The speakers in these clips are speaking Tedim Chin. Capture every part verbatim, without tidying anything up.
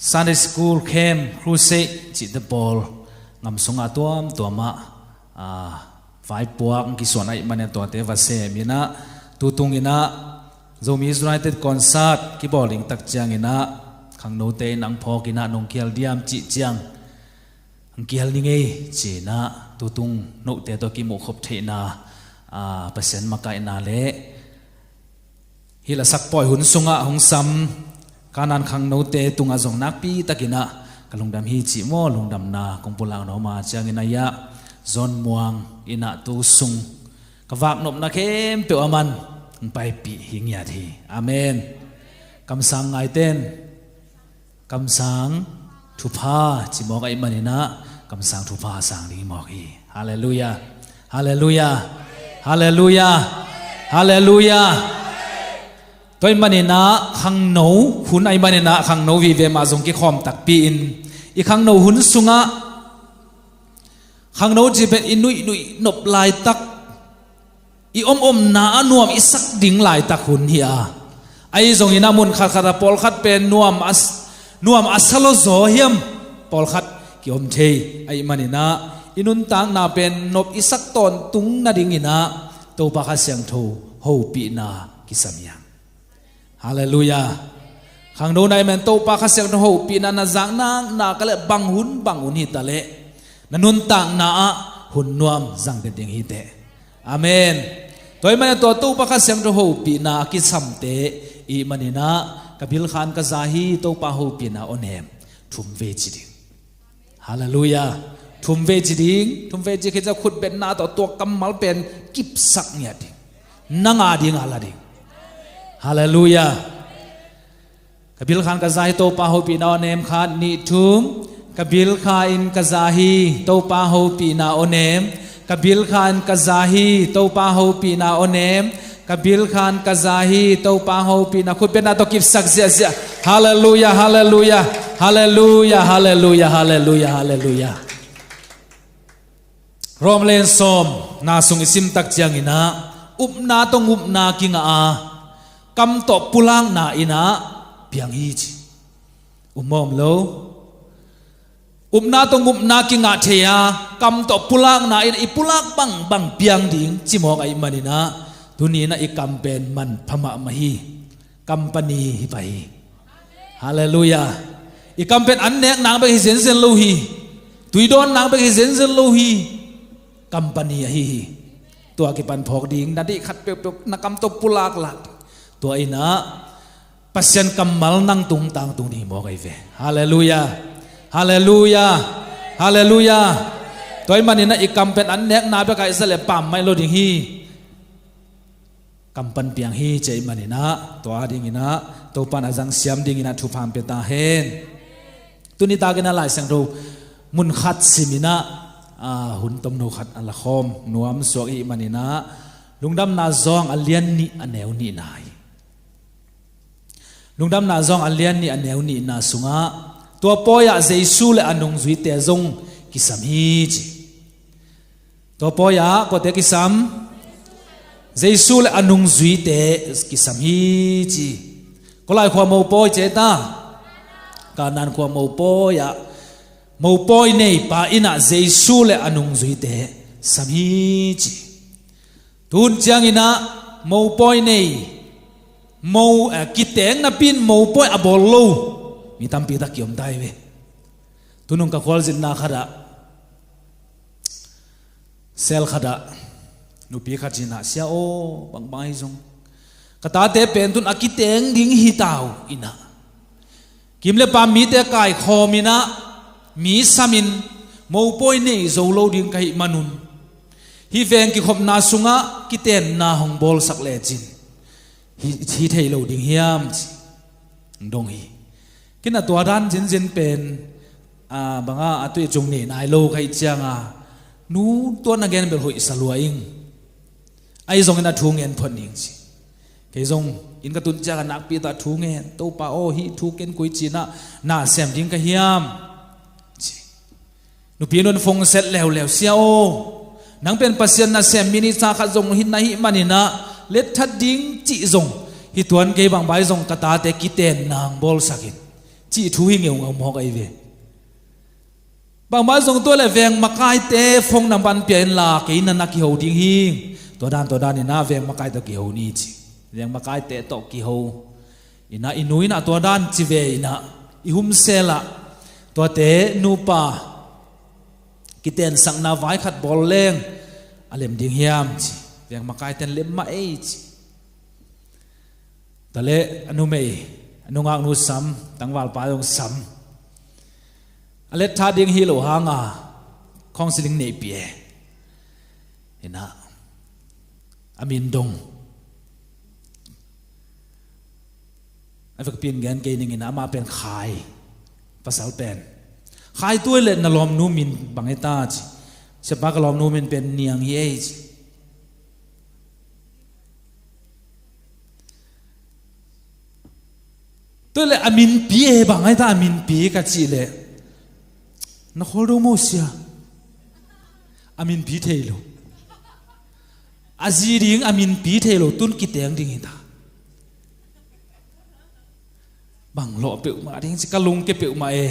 Sunday School Camp, Crusade cihte pawl ngam sungah tuamtuamah, ah, vaipuak kisuan ahih manin tuate va sem inah, tutung inah Zomi United Concert kibawl ding tak ciang inah khangnote in ang phawk inah nong kihel diam cih ciang, ang kihel ni ngei ci inah tutung note tawh kimuh khop theihna, ah, Pasian makaihna le hih lasak pawi hun sungah hong sam Kanaan khangnote tungah zong nakpi tak inah ka lungdam hi cih maw, lungdamna kong pulak nuam a, ciang inah ia John Muang inah tu sung ka vaknopna khempeuh a man hong paipih hi ngiat hi. Amen. Kamsang ngaiten kamsang thupha ci mawk ahih man inah kamsang thupha sang ding hi mawk hi. Halleluiah. Halleluiah. Halleluiah. Halleluiah. Tua ahih man inah khangno hun ahih man inah khangno vive mah zong kikhawm takpi in, i khangno hun sungah khangno cih pen i nuihnuih nop laitak, i omomna a nuam i sak ding laitak hun hi a, ahi zong inah mun khatkhat ah pawlkhat pen nuam a s-, nuam a sa lua zaw hiam, pawlkhat kiom thei ahih man inah i nuntakna pen nop i sak tawntung nading inah Topa Kha Siangtho hopihna kisam hi hang. Halleluiah. Khangno na ahih man Topa Kha Siangtho hopihna na zak naknak leh bang hun bang hun hi ta leh na nuntakna ah hun nuam zang ding hi teh. Amen. Tua ahih man tua Topa Kha Siangtho hopihna a kisamte i hih man inah ka bilkhan ka za hi, Topa hopihna aw nem, thum vei ci ding. Halleluiah. Thum vei ci ding, thum vei ci khit ciang khutbetna tawh tua kammal pen kipsak ngiat ding. Na ngah ding a la ding. Halleluiah. Ka bilkhan ka za hi, Topa hopihna aw nem, khat, nih, thum. Ka bilkha in ka za hi, Topa hopihna aw nem. Ka bilkhan ka za hi, Topa hopihna aw nem. Ka bilkhan ka za hi, Topa hopihna. Khutbetna tawh kipsak ziahziah. Halleluiah, halleluiah, halleluiah, halleluiah, halleluiah, halleluiah. Rom lian sawm na sung i sim tak ciang inah upna tawh ngupna kingah a, kam tawh pulakna inah piang hi ci. Um maw, um lo? Upna tawh ngupna kingah thei a, kam tawh pulakna in i pulak bangbang piang ding ci mawk ahih man inah tuni inah i kam pen manpha mahmah hi. Company hi pah hi. Halleluiah. I kam pen an nek nang bek hi zenzen lo hi. Tui dawn nang bek hi zenzen lo hi. Company ahi hi. Tua kipan phawk ding, na deih khat peuhpeuh na kam tawh pulaklak. Tua inah Pasian kammal nang tung tangtung ding hi mawk ahi ve. Halleluiah. Halleluiah. Halleluiah. Tua ahih man inah i kam pen an nekna bek a i za leh pammaih lo ding hi. Kam pan piang hi ci ahih man inah tua ding inah Topa in a zang siam ding inah thupha pia ta hen. Tuni tak inah Lai Siangtho mun khat sim inah, ah, hun tomno khat a la khawm nuam suak i hih man inah Lungdamna Zawng a lian nih a neu nihna hi. Lungdamna Zawng a lian nih a neu nihna sungah tua pawi ah Jesu le a nungzuite zong kisam hi ci. Tua pawi ah kuate kisam? Jesu le a nungzuite kisam hi ci. Koi lai khua mopawi ci ta? Kanaan khua mopawi ah mopawi neipa inah Jesu le a nungzuite sam hi ci. Tun ciang inah mopawi nei, mo, eh, kiteng napi in mopawi a bawl lo mi tampi tak kiom ta hi ve. Tunung ka khualzinna khat ah, sel khat ah nupi khat in ah, "Sia aw, bangbang ahi zong ka tate pen tun a kiteng ding hi ta uh inah, kim le pam mite kaikhawm inah mi sam in mopawi nei zo lo ding ka hih manun hih veng kikhopna sungah kitenna hong bawlsak lecin hi, hi thei lo ding hiam?" ci. Dong hi. Kei na tua dan zinzin pen, ah, banga a tui cung nei nai lo ka hih cianga, "Nu, tua na gen bel hoih sa lua ing. Ahi zongin a thu ngen phot ning," ci. Kei zong inn ka tun cianga nakpi tak thu ngen, "Topa aw, hih thu ken koi ci-in ah na sem ding ka hiam?" ci. Nupi nun phone set leuleu, "Sia aw, nang pen Pasian nasem minister khat zong hi na hih manin ah, letthat ding cih zong hi tuan kei, bangbang ahi zong ka tate kitenna hong bawlsak in," cih thu hi ngeungau mawk ahi ve. Bangmah zong tua le veng makaite phone number pia inla kei na na kiho ding hi. Tua dan tua dan ina veng makai tawh kiho ni ci. Veng makaite tawh kiho ina i nu ina tua dan ci ve ina i humsela tuate nupa kitensakna vai khat bawl leng a lem ding hiam ci. Veng makaiten lem mah ei ci. Tale a numei a nungaknu sam tangvalpa zong sam a let tha ding hi lo hanga counseling neihpih e. Ina a min dong a vekpin gen kei ning ina ama pen khai pasal pen khai tuai le na lawmnu min bang e ta ci. Siapa ka lawmnu min pen Niang hi ei ci. Tua le a minpi e bang ai ta a minpi ka cih le na khawl do maw sia. A minpi thei lo. A zi ding a minpi thei lo tun kiteng ding hi ta. Bang lawh peuhmah ding ci ka lungke peuhmah e.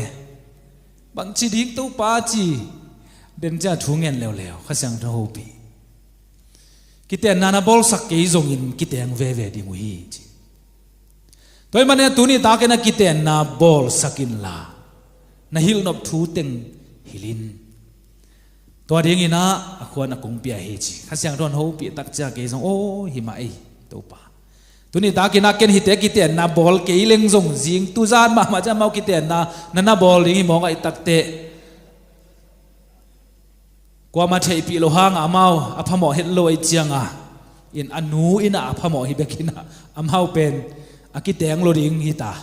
Bang ci ding Topa ci den cia thu ngen leuleu Kha Siangtho hopih. Kitenna na bawlsak kei zongin kiteng veve ding uh hi ci. Tua hi mania tuni takin a kitenna bawlsak inla na hilhnop thu teng hilhin. Tua dingina a khuan a kong pia hi ci. Kha Siangtho in hopih tak cia kei zong aw hi mah ei Topa. Tuni takina ken hite kitenna bawl kei leng zong zing tuzan mahmah cia mau kitenna na na bawl ding hi mawk ahi takte. Kuama theihpih lo hanga amau a phamawh het lo ei cianga in a nu ina a phamawh hi bekina amau pen a kiteng lo ding hita.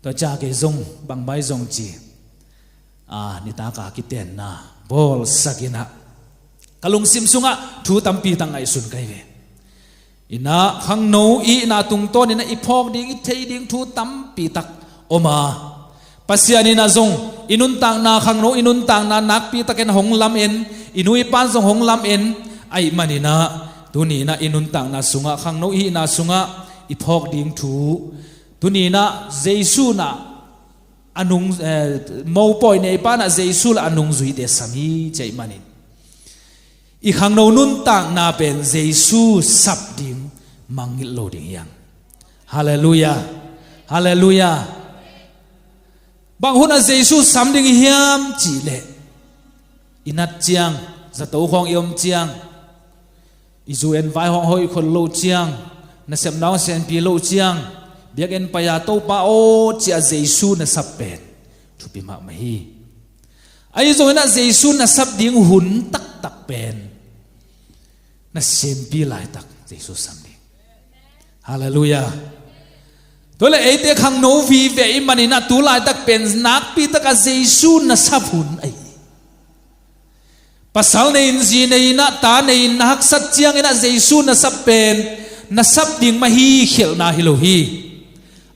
Tua cia kei zong bangbai zong ci. A nitaka kitenna bawlsak ina ka lungsim sungah thu tampi tak ngaihsun kai ve. Ina khangno i ina tungtawn ina i phawk ding i thei ding thu tampi tak om a Pasian ina zong i nuntakna khangno i nuntakna nakpi takin hong lam en i nu i pan zong hong lam en ahi manina tuni ina i nuntakna sungah khangno i ina sungah i phawk ding thu tuni ina Jesu na a nung eh, mopawi nei pana Jesu la a nungzuite sam hi ci ahi manin i khangno nuntakna pen Jesu sap ding mangngilh lo ding hiam? Halleluia. Halleluia. Bang huna Jesu sam ding hiam cih leh i nat ciang zato khawng i om ciang i zu en vai hawng hoih khol lo ciang nasepna hawng senpi lo ciang biakinn pai-a Topa aw cia Jesu na sap pen thupi mahmah hi. Ahi zongin ah Jesu na sap ding hun taktak pen na senpi laitak Jesu sam ding. Halleluia. Tua le eite khangno vive i manin ah tu laitak pen nakpi taka Jesu na sap hun ahi. Pasal nei in zi nei in ah ta nei in na haksat ciangin ah Jesu na sap pen na sap ding mah hi khialhna hi lo hi.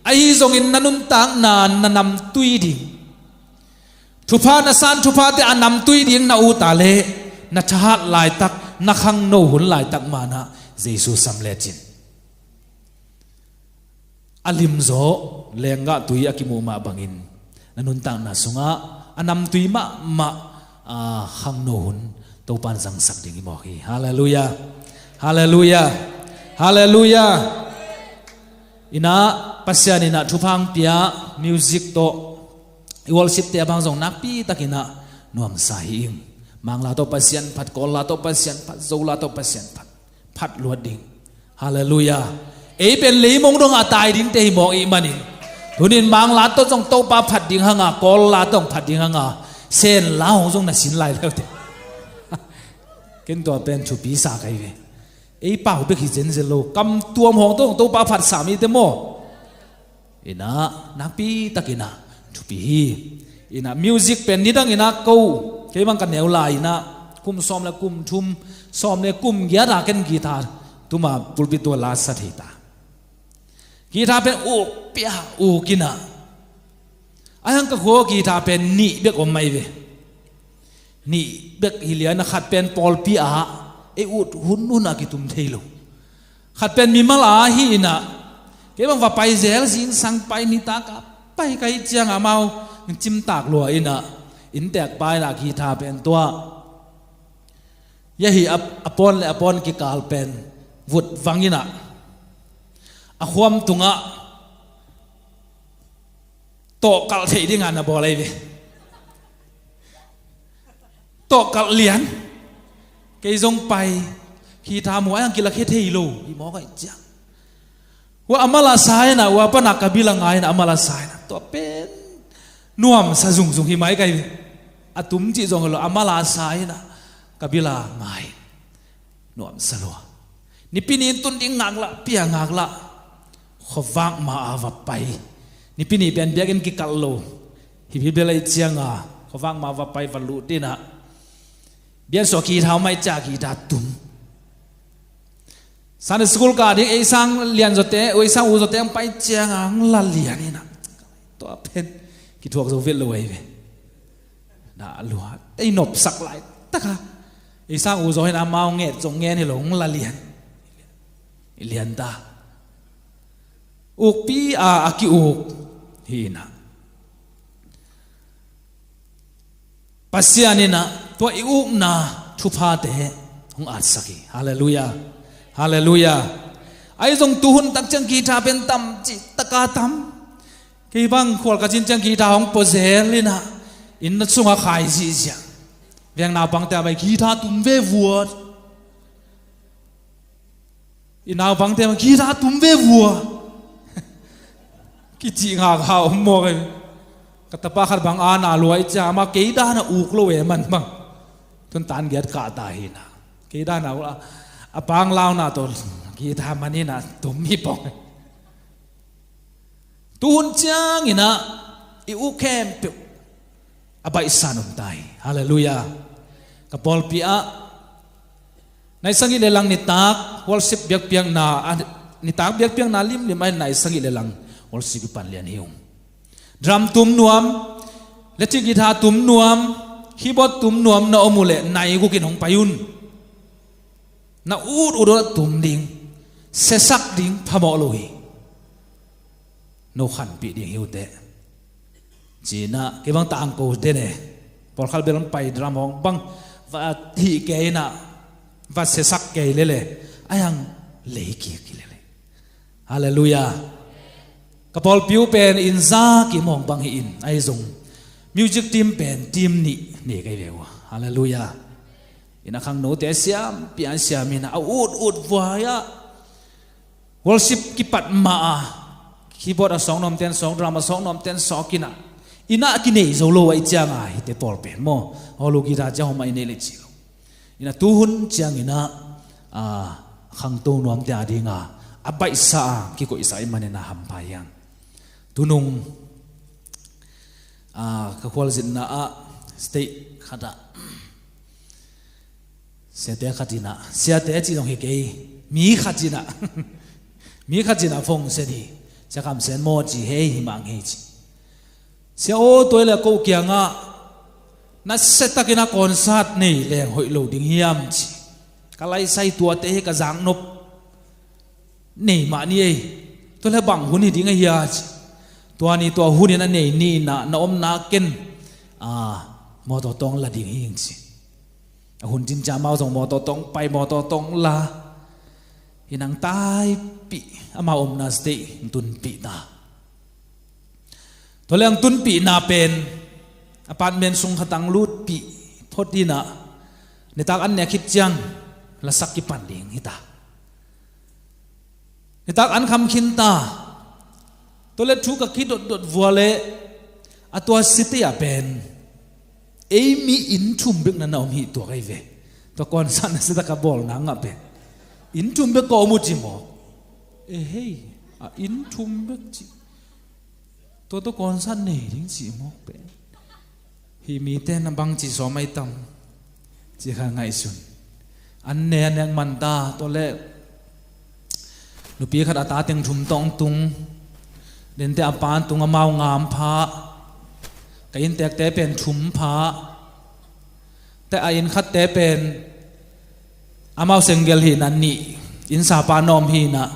Ahi zongin na nuntakna na namtui ding thupha na san thuphate a namtui ding na uta le na thahat laitak na khangno hun laitak manah Jesu sam lecin a limzaw lenggah tui a kimuh mah bangin na nuntakna sungah a namtui mahmah a khangno hun Topan zangsak ding hi mawk hi. Halleluia. Halleluia. Halleluia. Inah Pasian inah thupha hong pia music tawh i worship te a bang zong nakpi takinah nuamsa hi ing. Mangla tawh Pasian phat, Kawlla tawh Pasian phat, Zola tawh Pasian phat, phat luat ding. Halleluia. Ei pen leimong dongah tai dingte hi mawk ih manin tunin Mangla tawh zong Topa phat ding hanga, Kawlla tawh zong phat ding hanga, Senla hong zong na sin lai leute. Ken tua pen thupi sa kai ve. Ei pau bek hi zenzen lo, kam tuam hawng tawh zong Topa phat sa mite maw? Inah nakpi takinah thupi hi. Inah music pen nidang inah ko kei bang ka neu lai inah kum sawm le kum thum, sawm le kum giat a ken guitar tuma pulpit tua la sa thei ta. Guitar pen uk pia uk inah a hang ka khua guitar pen nih bek om mai ve. Nih bek hi lian a khat pen pawlpi ah ei ut hun hun a kitum thei lo. Khat pen mimal a hi inah kei bang va pai zel zingsang pai nitak a pai ka hih ciang amau cimtak lua in ah, innteekpa in ah guitar pen tua, ya hi a, a pawn le a pawn kikal pen vut vang in ah, a khuam tungah tawhkalh theih dingah na bawl ahi ve. Tawhkalh lian. Kei zong pai, guitar mu a hang kilakhia thei lo hi mawk ahih ciang. Ua a mala sa in ah, ua pana ka bil a ngai in ah, a mala sa in ah, tua pen nuamsa zungzung hi mai ka hi ve. A tum cih zong hi lo, a mala sa in ah, ka bil a ngai. Nuamsa lua. Nipi ni in tun ding ngaklah, pia ngaklah. Khuavak ma a va pai. Nipi ni pen biakinn kikalh lo. Hih bil ahih ciang a, khuavak ma va pai, va lut in ah, biakinn sung guitar om ahih ciang guitar tum. Sunday school kah ding, ei sang lian zawte, ei sang u zawte hong pai ciang a, hong la lian in ah, tua pen kithuak zo vet lo ahi ve. Na lua, ei nopsak laitak a, ei sang u zaw hi in ah, amau nget zong ngen hi lo, hong la lian. I lian ta. Ukpi a, a ki-uk hi in ah, Pasian in ah tua i ukna thuphate hong atsak hi. Halleluiah. Halleluiah. Ahi zong tuhun tak ciang guitar pen tam cih tak a tam. Kei bang khual ka cin ciang guitar hong pua zel in ah, inn sungah khai zihziah. Veng naupangte a bai guitar tum ve vua. I naupangte bang guitar tum ve vua. Kicih ngakha om mawk e. Ka tapa khat bang a na lua ahih ciang, amah kei dan a uk lo e, aman bang. Tun tan giat kah ta hi in ah, kei dan a uk a, a panglauna tawh guitar man in ah tum hi pong. Tuhun ciang in ah i uk khempeuh a baihsa in om ta hi. Halleluiah. Ka pawlpi ah nai sagih le lang nitak worship biakpiakna, a, nitak biakpiakna limlim ah nai sagih le lang worship i pan lian hi ung. Drum tum nuam, electric guitar tum nuam, keyboard tum nuam na om uh leh nai guk in hong pai un. Na ut ut uh a tum ding, siasak ding phamawh lo hi. No khanpih ding hi uh teh. Ci in ah kei bang tangko den e. Pawlkhat bel hong pai, drum hong bang va hih kei in ah, va siasak kei lel e. Ahi hang lei kik hi lel e. Halleluiah. Ka pawlpi uh pen inn za kim hong bang hi in, ahi zong music team pen team nih nei ka hi ve uh a. Halleluiah. In ah khangnote siampi a siam in ah, a ut ut vuai ah, worship kipat ma a, keyboard a sawk nuamte in sawk, drum a sawk nuamte in sawk in ah, in ah kinei zo lo ahih ciang a, hihte pawl pen maw, hawlu guitar ciang hong mah i nei leh ci lo. In ah tuhun ciang in ah, a, khangto nuamte a ding a, a baihsa a kikoihsa ahih man in ah hampha hi hang. Tunung, a, ka khualzinna ah state khat ah siate khat in ah, siate cih zong hi kei, mi khat in ah, mi khat in ah phone sen hi. Sia Kham Sen maw ci, hei, hi mah ing ei ci. Sia aw, tua leh ko kiangah nasia takin a concert nei leng hoih lo ding hiam ci. Ka laisai tuate hi, ka zaknop nei mah ni ei. Tua leh bang hun hi ding a hia ci. Tua ni tua hun in a nei ni in ah, na omna ken, a, mawtaw tawng la ding hi ing ci. A hun cin ciang amau zong mawtaw tawng pai, mawtaw tawng la. Hi in hong taipih, amau omna state hong tunpih ta. Tua leh hong tunpihna pen apartment sung khat ah hong lutpih phot in ah, nitak an nek khit ciang lasak kipan ding hi ta. Nitak an kham khin ta. Tua leh thu ka kidotdot vua leh, a tua city ah pen ei mi inn thum bek na na om hi tuak ahi ve. Tua concert nasia tak a bawlna ngah pen inn thum bek ka om uh ci mawk. E hei, a inn thum bek ci. Tua tawh concert nei ding cih mawk pen. Hih mite na bangci sawm ahi tam, ci kha ngaihsun. An ne a nek man ta, tua leh nupi khat a ta teng thum tawh tung, dente a pa tung, amau ngam pha, ka inntekte pen thum pha, te a inn khatte pen amau single hi in ah nih, innsapa na om hi in ah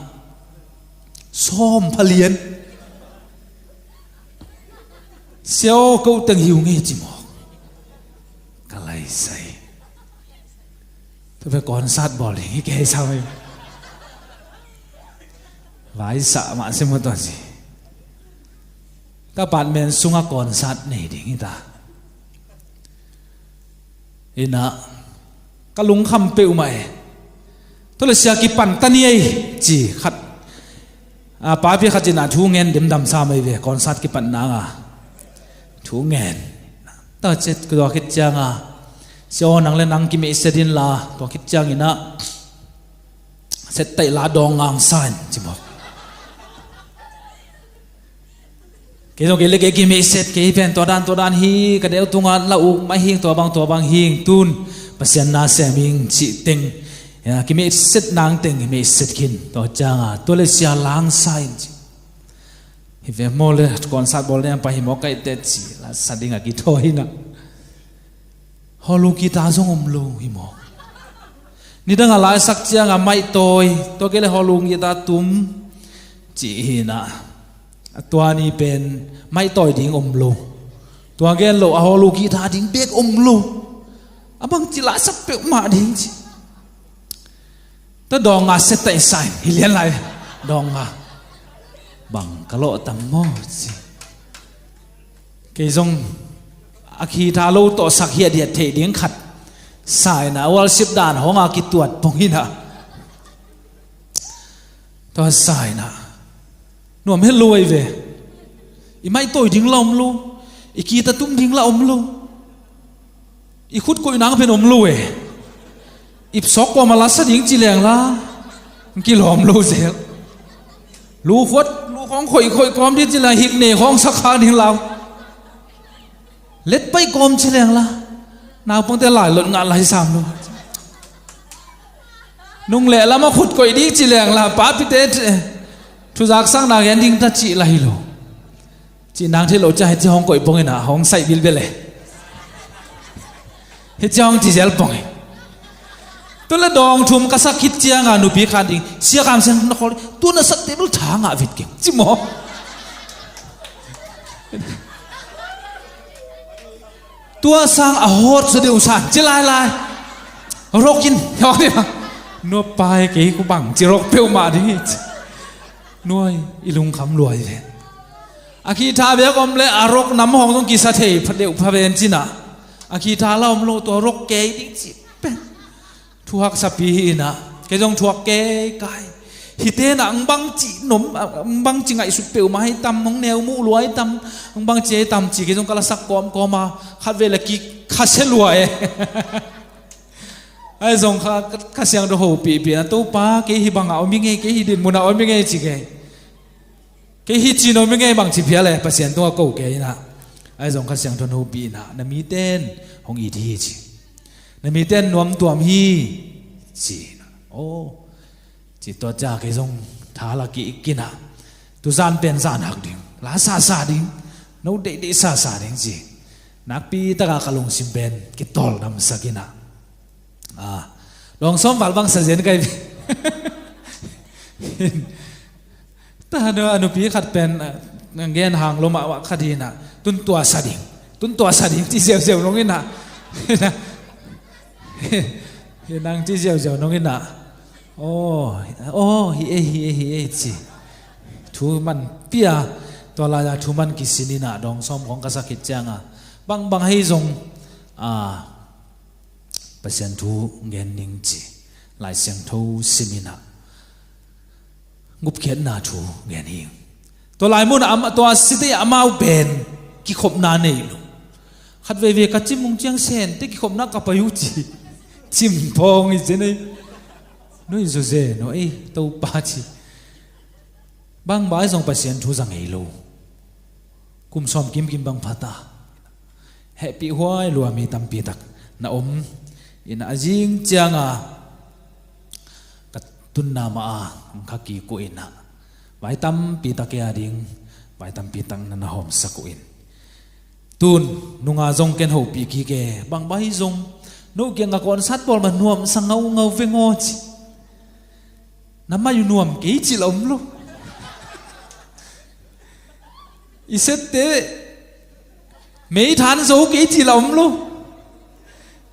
sawm pha lian. Siaw ko teng hi ung ei ci mawk. Ka laisai. Tua pen concert bawl ding hi kei sa mai. Vaisah mah se maw tua ci. Ka apartment sungah concert nei ding hi ta. Inah ka lungkham peuhmah e. Tua le sia kipan ta ni ei ci khat. A, papi khat inah thu ngen demdam sa mai ve, concert kipan nanga thu ngen. Tua cet tua khit cianga, sia aw nang le nang kimehset inla, tua khit cianginah set taih la dawng ngang sa in ci mawk. Kei zong kei le kei kimehset kei pen tua dan tua dan hi, ka deu tunga la uk mah hing, tua bang tua bang hing, tun Pasian na sem hing cih teng. Ya, kimehset nang teng kimehset khin, tua cianga tua le sia lang sa in ci. Hi ve maw le concert bawl ne ang pa hi maw kaihte ci, la sa ding a kithawi na. Hawlu kita zong om lo hi maw? Nidang a laisak cianga maihtawi, tua kei le hawlu kita tum ci hi na. A tua ni pen maihtawi ding om lo. Tua gen lo a hawlu kita ding bek om lo. A bang ci laisak peuhmah ding ci. Tua dawng nga set taih sa in hi lian lai. Dawng nga bang ka lawh tam maw ci. Kei zong a khitha lo tawh sak hiathiat theih ding khat sa inah worship dan hong a kituat pong inah. Tua sa inah nuam het lo ei ve. I maihtawi ding la om lo. I kita tum ding la om lo. I khut koih nang pen om lo e. Ipsawk kawm a la sa ding ci leng la, kilawm lo zel. Lu khuat lu khawng khoih khoih kawm ding ci leng hikne khawng sa kha ding lau. Letpaih kawm ci leng la, naupangte lai lot ngah lai sam lo. Nung leh lamah khut koih ding ci leng la, papite thuzak sang na gen ding ta cih la hi lo. Cih nang thei lo cia hi ci hong koih pong inah hong saih bilbel e. Hi cia hong ci zel pong e. Tua le dawng thum ka sak khit cianga nupi khan ding sia kam sian na khol tu na sak table tha ngah vit keng ci maw? Tua sang a hawt sa deuh san ci lailai. Rokin nuapai kei ku bang ci rok peuhmah ding hi ci. Nuai i lungkham luai ve. A khitha bek om le a rok nam hong zong kisa thei pha deuh pha ven cinah. A khitha la om lo tua rok kei ding ci pen. Thu haksapi hi inah kei zong thuak kei kai. Hite inah ang bang ci nom, ang bang ci ngaihsut peuhmah hi tam, hong neu muh luai tam, ang bang ci hi tam ci kei zong ka lasak kawmkawm a khat vei le kikhasia luai. Ai zong kha, kha siang do hopihpih na Topa kei hi bangah om hi ngei, kei hi dinmunah om hi ngei ci kei. Kei hi ci no mi ngei bang ci phial e Pasian tungah ko kei inah. Ai zong kha siangtho nopi inah na miten hong it hi ci. Na miten nuam tuam hi ci inah. Aw ci tua cia kei zong tha la ki ik inah. Tuzan pen zan hak ding la sasa ding. No deihdeih sasa ding ci. Nakpi taka ka lungsim pen kitawl namsak inah. Ah, lawng sawm val bang sa zen kai. Ta hanu a nupi khat pen, ah, nang gen hang lo mah khat hi inah. Tun tua sa ding. Tun tua sa ding ci ziauziau nong inah. Hi nang ci ziauziau nong inah. Aw, aw, hi ei, hi ei, hi ei ci. Thu man pia. Tua lai-a thu man kisin inah dawng sawm khawng ka sa khit cianga. Bang bang hei zong, ah, Pasian thu gen ning ci Lai Siangtho sim inah gupkhiatna thu gen hi. Tua lai munah amah tua site amau pen kikhopna nei lo. Khat veivei ka cim ung ciang Sente kikhopna ka pai uh ci. Cim phawng i ci nei. Noi zoze no ei Topa ci. Bang bai zong Pasian thu za ngei lo. Kum sawm kimkim bang phata hehpih huai lua mi tampi tak na om inah a zing cianga ka tunna mah a ang kha kik uh inah vai tampi tak e a ding vai tampi tak na na hawmsak uh in. Tun nunga zong ken hopih kik e bang bai zong no kianga kawnsat pawl mah nuamsa ngaungau veng aw ci. Na mai uh nuam kei cih la om lo. I sette Meithan zo kei ci la om lo.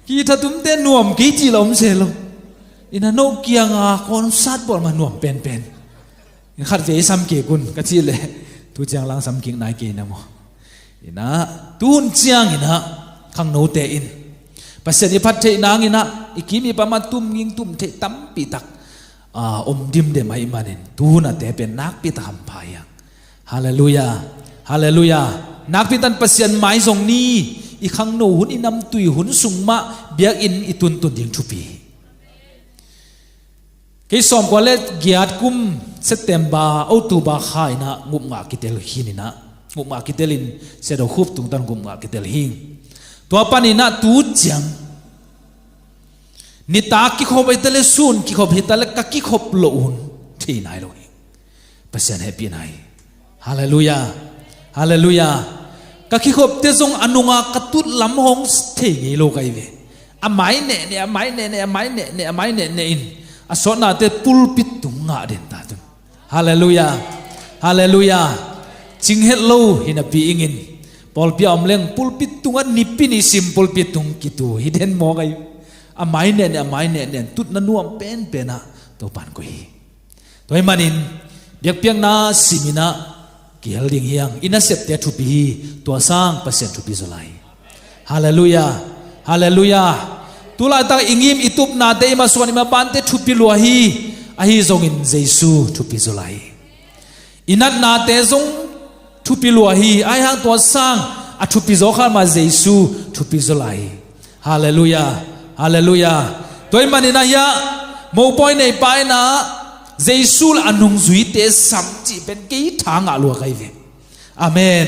Kithatumte nuam kei ci la om se lo. Ina no kianga konsat bual ma nuam penpen. In khat vei sam kei kun ka ci le. Tu ciang lang sam kik nai kei na maw. Ina tuhun ciang ina khangnote in Pasian i phat theih nang ina i kim i pama tum ging tum theih tampi tak a, om dimdem ahih manin tuhun a te pen nakpi tak hampha hiang. Halleluiah. Halleluiah. Nakpi tan Pasian mai zong ni. I khangno hun, i namtui hun sung mah biakinn i tuntun ding thupi hi. Kei sawmkua le giat kum September, October kha ina ngupngah kitel khin ina ngupngah kitelin Sedo Khup tungtan ngupngah kitel hi. Tua pan ina tu ciang nitak kikhop hita le sun kikhop hita le ka kikhop loh hun thei nai lo hi. Pasian hehpihna hi. Halleluiah. Halleluiah. Ka kikhopte zong a nunga ka tut lam hong thei ngei lo ka hi ve. A mai nehneh, a mai nehneh, a mai nehneh, a mai nehneh in a sawtnate pulpit tung ngah den ta tun. Halleluiah. Halleluiah. Cing het lo hi napi ingin pawlpi a om leng pulpit tungah nipi ni sim pulpit tung kitu hi den maw ka hi. A mai nehneh, a mai nehneh in tutna nuam penpen ah Topan koih hi. Tua ahih manin biakpiakna sim ina kihel ding hiang. I nasepte thupi hi. Tua sang Pasian thupi zaw lai hi. Halleluiah. Halleluiah. Tulaitak i ngim i tupnate, i masuan i mabante thupi lua hi. Ahi zongin Jesu thupi zaw lai hi. I natnate zong thupi lua hi. Ahi hang tua sang a thupi zaw kha mah Jesu thupi zaw lai hi. Halleluiah. Halleluiah. Tua ahih manin ahi ah mopawi neipa ina Jesu le a nungzuite sam cih pen kei tha ngah lua ka hi ve. Amen.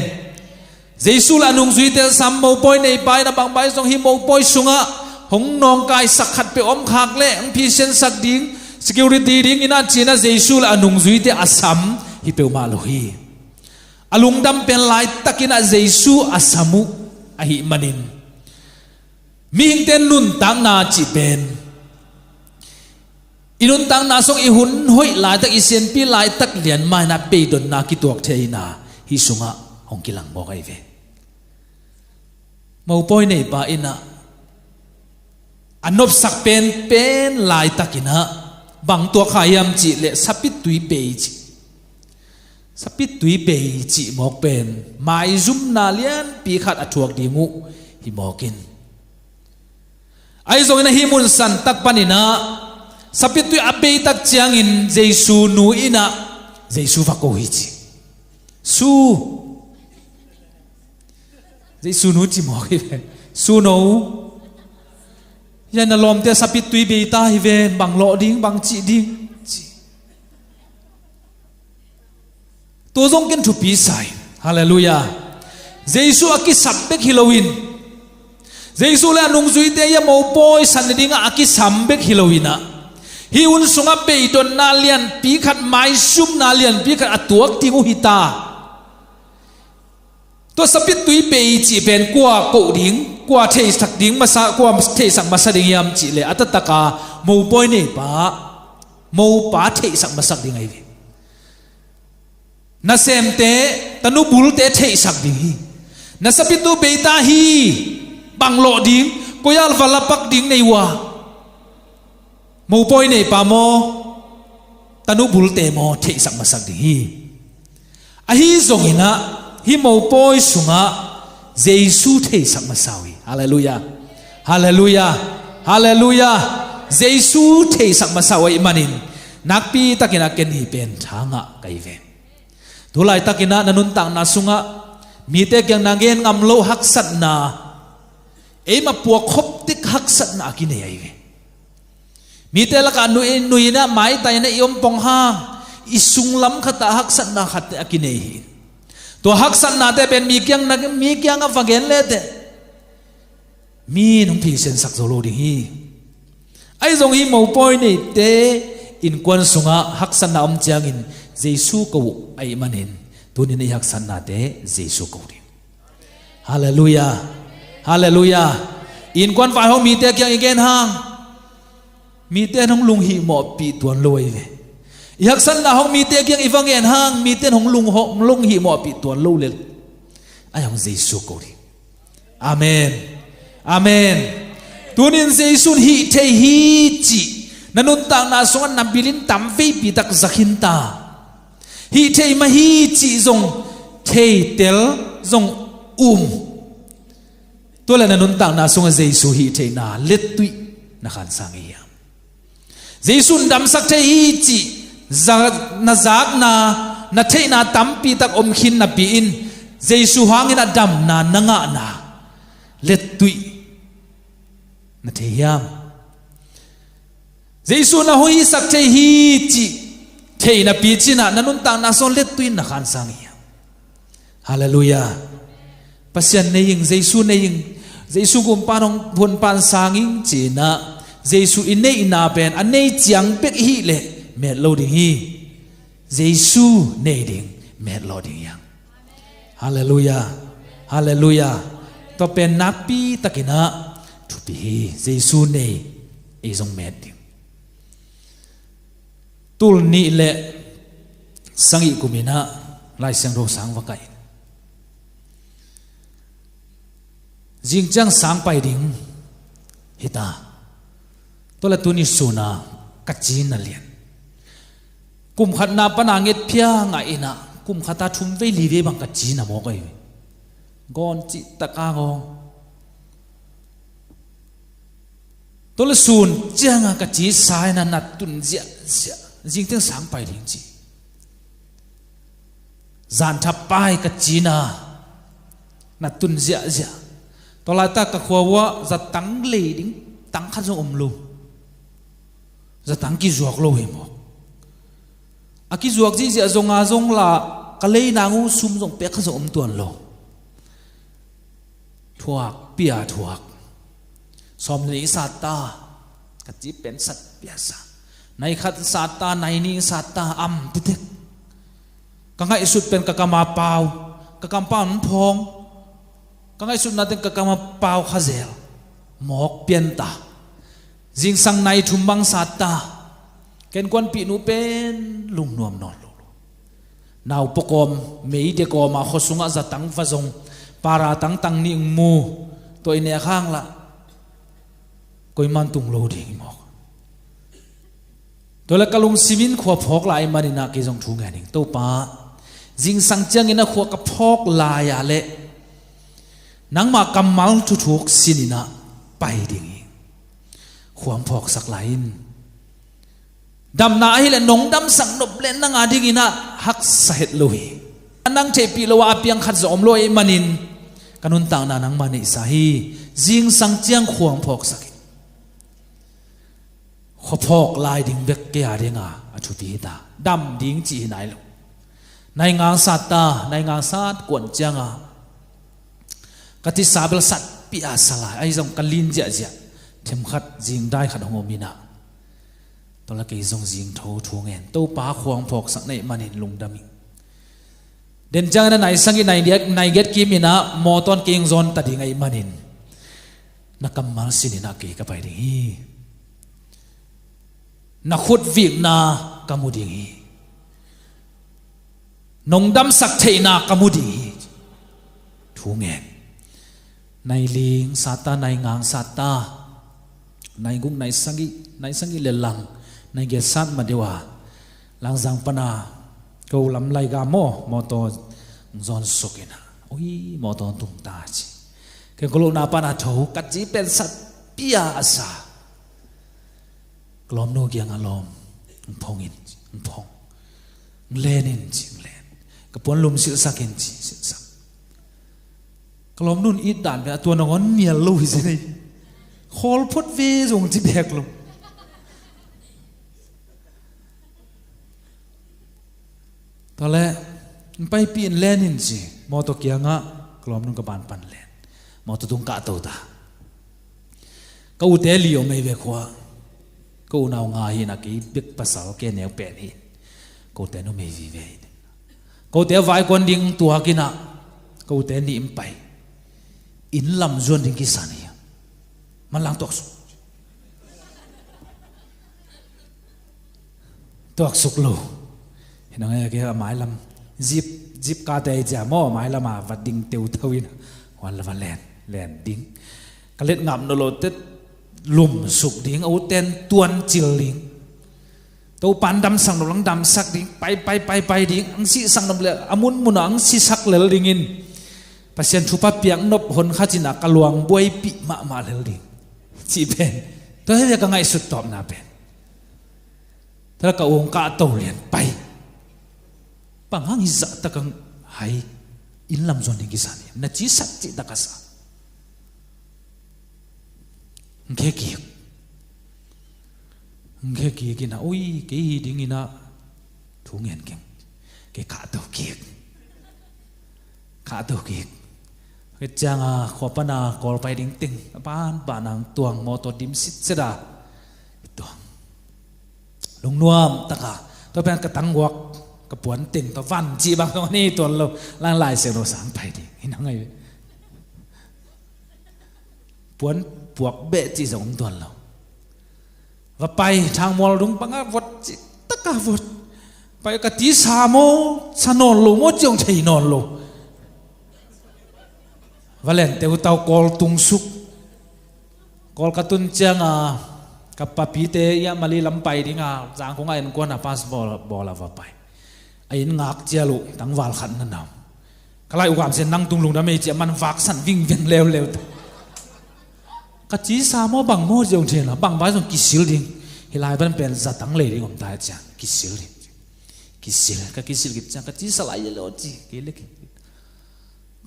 Jesu le a nungzuite sam mopawi neipa ina bangbai zong hi mopawi sungah hong nawngkaisak khat peuh om khak le hong phisiansak ding, security ding ina ci ina Jesu le a nungzuite a sam hi peuhmah lo hi. A lungdam pen laitak ina Jesu a sam uh ahih manin mihingte nuntakna cih pen i nuntakna sung i hun hoih laitak, i sianpi laitak lian mah ina beidonna kituak thei ina hih sungah hong kilang mawk ahi ve. Mopawi neipa ina a nopsak penpen laitak ina bang tuak kha hiam cih leh sapitui bei cih. Sapitui bei cih mawk pen maizumna lianpi khat a thuak ding uh hi mawk in. Ahi zongin ahi mun santak pan ina sapitui a beitak ciangin Jesu nu ina Jesu va ko hi ci. Su. Jesu nu ci mawk hi ve. Su no. Hia na lawmte sapitui bei ta hi ve, bang lawh ding, bang cih ding ci. Tua zong ken thupi sa hi. Halleluiah. Jesu a kisam bek hi loin Jesu le a nungzuite hia mopawi san nadingah a kisam bek hi lo ina hih hun sungah beidonna lianpi khat, maizumna lianpi khat a tuak ding uh hi ta. Tua sapitui bei cih pen kua koh ding, kua theihsak ding masa, kua theihsak masa ding hiam cih leh a taktaka mopawi neipa, mopa theihsak masak ding ahi ve. Nasemte, tanubulte theihsak ding hi. Na sapitui bei ta hi, bang lawh ding, koi ah va lapak ding nei uh a. Mopawi neipa maw, tanubulte maw theihsak masak ding hi. Ahi zongin ah hih mopawi sungah Jesu theihsak masa uh hi. Halleluiah. Halleluiah. Halleluiah. Jesu theihsak masa uh ahih manin nakpi takin a ken hih pen tha ngah ka hi ve. Tulaitakin ah na nuntakna sungah mite kiang na gen ngam loh haksatna, eima puak khop tek haksatna a kinei ahi ve. Mite lakah nui, nui ina maitai ina i om pong hang i sunglam khatah haksatna khat a kinei hi. Tua haksatnate pen mi kiang na, mi kiangah va gen leteh mi in hong phisiansak zo lo ding hi. Ahi zong hih mopawi neite innkuan sungah haksatna om ciangin Jesu ko uh ahih manin tunin i haksatnate Jesu ko ding. Halleluiah. Halleluiah. Innkuan vaihawm mite kiang i gen hang mite in hong lunghihmawhpih tuan lo ahi ve. I haksatna hong mite kiang i va ngen hang mite in hong lung, hong lunghihmawhpih tuan lo lel. Ahi hong Jesu ko ding. Amen. Amen. Tunin Jesu'n hih thei hi cih na nuntakna sungah na bilin tam veipi tak za khin ta. Hih thei mah hi cih zong theitel zong um. Tua leh na nuntakna sungah Jesu hih theihna lettuih na khansang hi hiam? Jesu'n damsak thei hi cih za-, na zakna, na theihna tampi tak om khin napi-in Jesu hangin a damna na ngahna lettuih na thei hiam? Jesu'n a hoihsak thei hi cih thei napi cinah na nuntakna sungah lettuih na khansang hi hiam? Halleluiah. Pasian nei ing, Jesu nei ing, Jesu gumpa hong, hun pan sang ing cinah Jesu i neihna pen a nei ciang bek i hih leh met lo ding hi. Jesu nei ding, met lo ding hi hang. Halleluiah. Halleluiah. Tua pen nakpi takinah thupi hi. Jesu nei, ei zong met ding. Tul nih le sagih kuminah Lai Siangtho sang va kaih. Zing ciang sang pai ding hita. Tua leh tuni sunah ka ci na lian. Kum khatna pana ngetphia ngah inah kum khata thum vei li vei bang ka ci na mawk ahi. Gawn cih taka ngawng. Tua leh sun cianga ka ci sa inah na tun ziahziah. Zingteng sang pai ding ci. Zan thapai ka cina na tun ziahziah. Tua laitak ka khua uah zatang lei ding tang khat zong om lo. Zatang kizuak lo hi mawk. A kizuak zihziah zonga zong lah ka lei nang uh sum zong pek khat zong om tuan lo. Thuak pia thuak. Sawm le nih sat ta. Ka ci pen sat pia sa. Nai khat sat ta, nai nih sat ta, am titek. Ka ngaihsut pen ka kama pau, ka kampau phawng. Ka ngaihsutna teng ka kama pau kha zel. Mawk pian ta. Zingsang nai thum bang sat ta. Ken kuanpih nu pen lungnuam nawn lo. Nau pawkawm, meide kawma khua sungah zatang va zong, para tangtang nih mu, tua i nek hang lah koiman tung lo ding i mawk. Tua leh ka lungsimin khua phawk lai maninah kei zong thu ngen ing. Topa, zingsang ciangin a khua ka phawk lai-ah leh nangmah kammal thuthuk sininah pai ding hi. Khua hong phawksak lai in. Damna ahileh nong damsak nop leh nang a dinginah haksa het lo hi. A nang theihpih lo a piang khat zong om lo ahih manin ka nuntakna nangmah neihsa hi. Zingsang ciang khua hong phawksak hi. Khua phawk lai ding bek kei a dinga a thupi hita. Dam ding cih hi nai lo. Nai ngang sat ta, nai ngang sat kuan cianga ka tisa bel sat pia sa lai. Ahi zong ka lin ziahziah. Themkhat zingdai khat hong om inah. Tua leh kei zong zingtho thu ngen. Topa khua hong phawksak na hih manin lungdam ing. Den ciangin a nai sagih nai giat, nai giat kiminah mawtaw in kei hong zawn ta ding ahih manin na kammal sininah kei ka pai ding hi. Na khut vikna ka mu ding hi. Nong damsak theihna ka mu ding hi. Thu ngen. Nai ling sat ta, nai ngang sat ta. Nai guk, nai sagih, nai sagih le lang, nai giat sat ma deuh a. Langzang pana ko lam laiga maw, mawtaw zawn suk inah. Ui, mawtaw tung ta ci. Ken ka lohna pana tho, ka ci pen sat pia a sa. Ka lawmnu kiangah lawm, hong phong in, hong phong. Hong len in ci, hong len. Ka puan lum silhsak in ci, silhsak. Ka lawmnu in it dan pen a tua nangawn nial lo hi zen ei. Khawl phot ve zong ci bek lo. Tua leh, hong paipih in len in ci. Mawtaw kiangah ka lawmnu in ka ban pan len. Mawtaw tung kahto ta. Ka ute li om ei ve khua. Ka unau nga hi inah kei bek pasal kei neu pen hi. Ka ute numei vive hi. Ka ute vaikuan ding tuak inah ka ute nih in pai. Inn lam zuan ding kisan hi. Manlang tuaksuk. Tuaksuk lo. Hi nang e, kei a mailam zip, zip kate cia maw, mailam a va ding teutho in huan la va len. Len ding. Ka let ngap nawn lo teh lumsuk ding, a ute'n tuancil ding. Topa'n damsak nawn lo-in damsak ding, pai, pai, pai, pai ding, ang sisak nop leh, a munmun ah ang sisak lel dingin. Pasian thupha piak nop hon khat in ah ka luang buaipih mahmah lel ding. Cih pen. Tua hi ve ka ngaihsut tawpna pen. Tua leh ka ung ka to lian pai. Bang hang hi zah tak ang hai inn lam zuan ding kisa ni. Na cisak cih tak a sa. Hong khe kik. Hong khe kik in ah, ui, kei hi ding in ah thu ngen keng. Kei ka to kik. Ka to kik. Ka ciang a, khua pan a, Kawl pai ding teng. A pan, pan ang tuang, mawtaw dim sitset a. Tuang. Lungnuam tak a. Tua pen ka tangguak, ka puan teng, tua van cih bang tua ni tuan lo. Lang Lai Siangtho sang pai ding. Hi na ngai ve. Puan puak beh cih zong om tuan lo. Va pai, Thangmual dung bang a vot cih tak a vot. Pai ka tisa maw, sa nawn lo maw, ciang thei nawn lo. Va len teh uh tau Kawl tung suk. Kawl ka tun ciang a, ka papite ia Mali lam pai ding a, Zangkong a innkuan a pass bawl, bawl a va pai. A inn ngak cial uh, tangval khat na na om. Ka lai u Gam Sian, nang tung lungdam ei ci a, aman vak san vingveng leuleu ta. Ka tisa maw bang maw zong thei na, bang vai zong kisil ding. Hih lai pan pen zatang lei ding om ta ciang, kisil ding. Kisil, ka kisil khit ciang, ka tisa lai lo ci, kei le kei.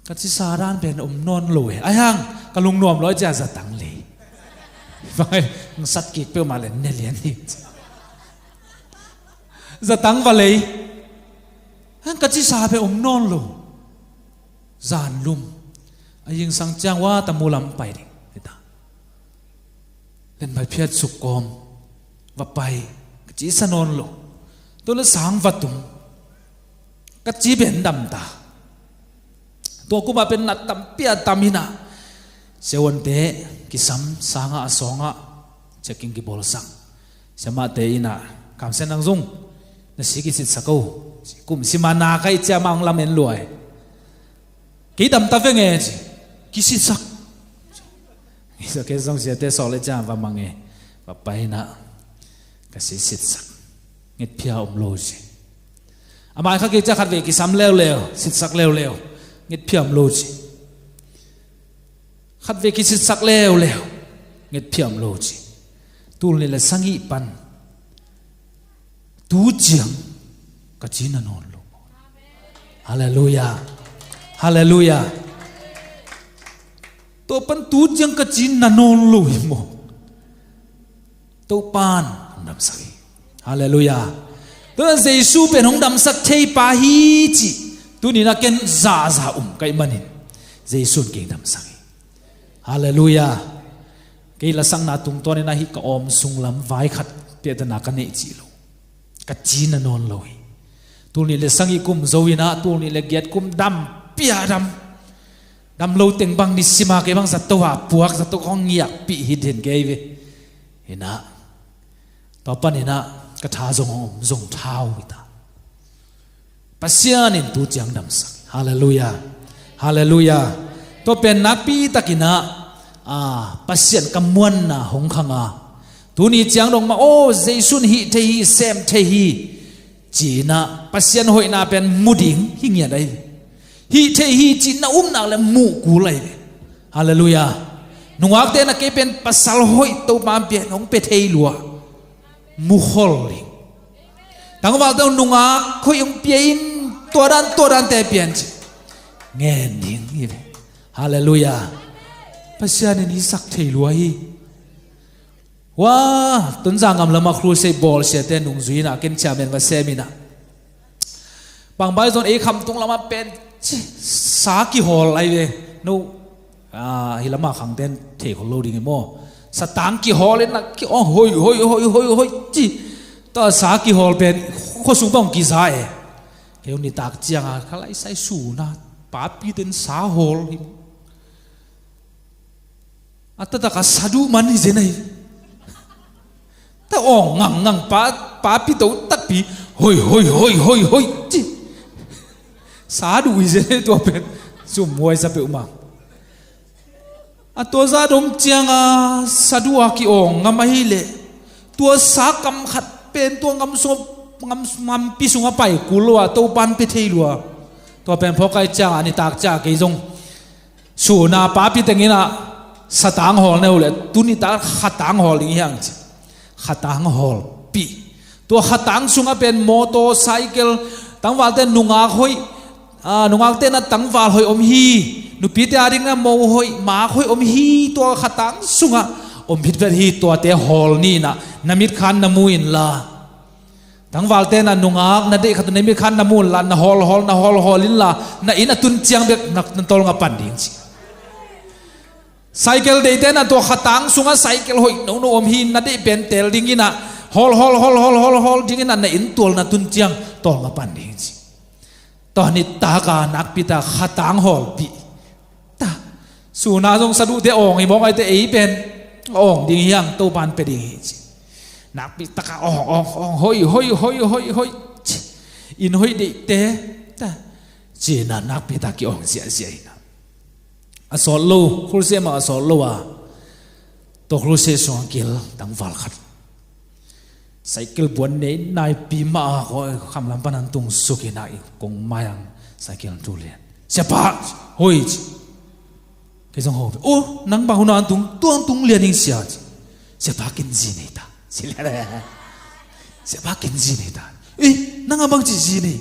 Ka tisa dan pen om nawn lo e. Ai hang, ka lungnuam lo ciang zatang lei. Vai, ng sat kik peuhmah leh ne lian hi. Zatang va lei. Hang ka tisa pen om nawn lo. Zan lum. A zingsang ciang va ta mu lam pai ding. Hi ta. Len pai phiat suk kawm. Va pai. Ka tisa nawn lo. Tua leh sang va tung. Ka ci pen dam ta. Tua kum a pen nat tampi a tam hi na. Siavuante kisam, sang ah, a sawng ah, checking kibawlsak. Siamahte in ah, Gam Sian, nang zong na si kisitsak o. Kum sim a na ka hih ciang amah hong lamen lua e. Kei dam ta veng e ci. Kisitsak. Kei zong siate sawh leh ciang va mang e. Va pai in ah ka si sitsak. Ngetphia om lo ci. A mai kha kei ciang khatvei kisam leuleu, sitsak leuleu, ngetphia om lo ci. Khatvei kisitsak leuleu, ngetphia om lo ci. Tul nih le sagih pan tu ciang ka ci na nawn lo. Halleluiah. Halleluiah. Tua pan tu ciang ka ci na nawn lo hi maw. Topa'n hong damsak hi. Halleluiah. Tua Jesu pen hong damsak thei pa hi cih tuni-in ah ken zahzah um ka hih manin Jesu in kei damsak hi. Halleluiah. Kei lasakna tungtawn in ah hih ka awm sung lam vai khat piakna ka neih cih lo. Ka ci na nawn lo hi. Tul nih le sagih kum zo in ah, tul nih le giat kum dam pia dam. Dam lo teng bang nisim a kei bang zato a puak, zato khawng ngiakpih hi den kei ve. Hi na. Tua pan in ah ka tha zong om, zong tha uh hi ta. Pasian in tu ciang damsak. Halleluiah. Halleluiah. Tua pen nakpi takin ah, ah, Pasian ka muanna hong khang a. Tuni ciang dong mah, aw, Jesu in hih thei hi, sem thei hi. Ci-in ah Pasian hoihna pen mu ding hi ngiat ahi. Hih thei hi cih na um nak leh muh kul ahi ve. Halleluiah. Nungakte in ah kei pen pasal hoih Topa'n pia in hong pia thei lua. Mu khol ding. Tangvalte in nungak hoih hong pia in tua dan, tua dante pia in ci. Ngen ding hi ve. Halleluiah. Pasian in hih sak thei lua hi. Wa, Tonzang gam lamah crusade bawl siate nungzui in ah ken chairman va sem in ah. Bang bai zong ei Khamtung lamah pen ci, sa kihawl lai ve. No, ah, hih lamah khangte'n thei khol lo ding hi maw. Satang kihawl in ah ki, oh, hoi, hoi, hoi, hoi, hoi, ci. Tua sa kihawl pen khuasung bang kiza e. Kei nitak ciang a kha lai sai suna. Papite'n sa hawl hi. A taktak a sa duh man hi zen ahi. Ta awng ngangngang pa, papi to takpi. Hoi, hoi, hoi, hoi, hoi ci. Sa duh hi zen ahi tua pen. Sum huai sa peuhmah. A tua zah dong cianga saduh a ki-awng ngam ahih leh, tua sa kam khat pen tua ngam sungah, ngam, ngampi sungah pai kul lo a, Topan pia thei lua. Tua pen phawk ahih ciangah nitak ciah kei zong sun a papi teng in ah satang hawl ne uh leh, tu nitak khatang hawl ding hi hang ci. Khatang hawlpih. Tua khatang sungah pen mawtaw, cycle, tangvalte nungak hoih, a, nungakte na tangval hoih om hi. Nupite a ding na mo hoih, mak hoih om hi. Tua khatang sungah om phitphet hi. Tuate hawl ni in ah, na mitkhan na mu inla. Tangvalte na nungak na deih khat uh na mitkhan na mu inla, na hawlhawl, na hawlhawl inla, na inn a tun ciang bek na, na tawlnga pan ding ci. Cycle deihte na tua khatang sungah cycle hoih nono om hi, na deih pen teel ding in ah, hawlhawl, hawlhawl, hawlhawl ding in ah, na inn tual na tun ciang tawlnga pan ding ci. Tua nitak a nakpi tak khatang hawlpih. Ta, sun a zong saduhte awng hi mawk ahih teh, ei pen awng ding hi hang, Topan pia ding hi ci. Nakpi tak a awng, awng, awng, hoih, hoih, hoih, hoih, hoih ci. Inn hoih deihte, ta, ci-in ah nakpi tak ki-awng ziahziah in ah. A sawt lo, khualsiam a sawt lo a, tua khualsiam sungah kil tangval khat. Cycle buan nei naipi mah a, khamlam pan an tung suk in ah, i kong mai ang cycle an tu lian. Siapa, hoih ci. Kei zong ho. O, nang bang hun a an tung, tua an tung lian ing sia ci. Siapa, ken zi nei ta. Ci lian. Siapa, ken zi nei ta. Eh, nang a bang ci zi nei.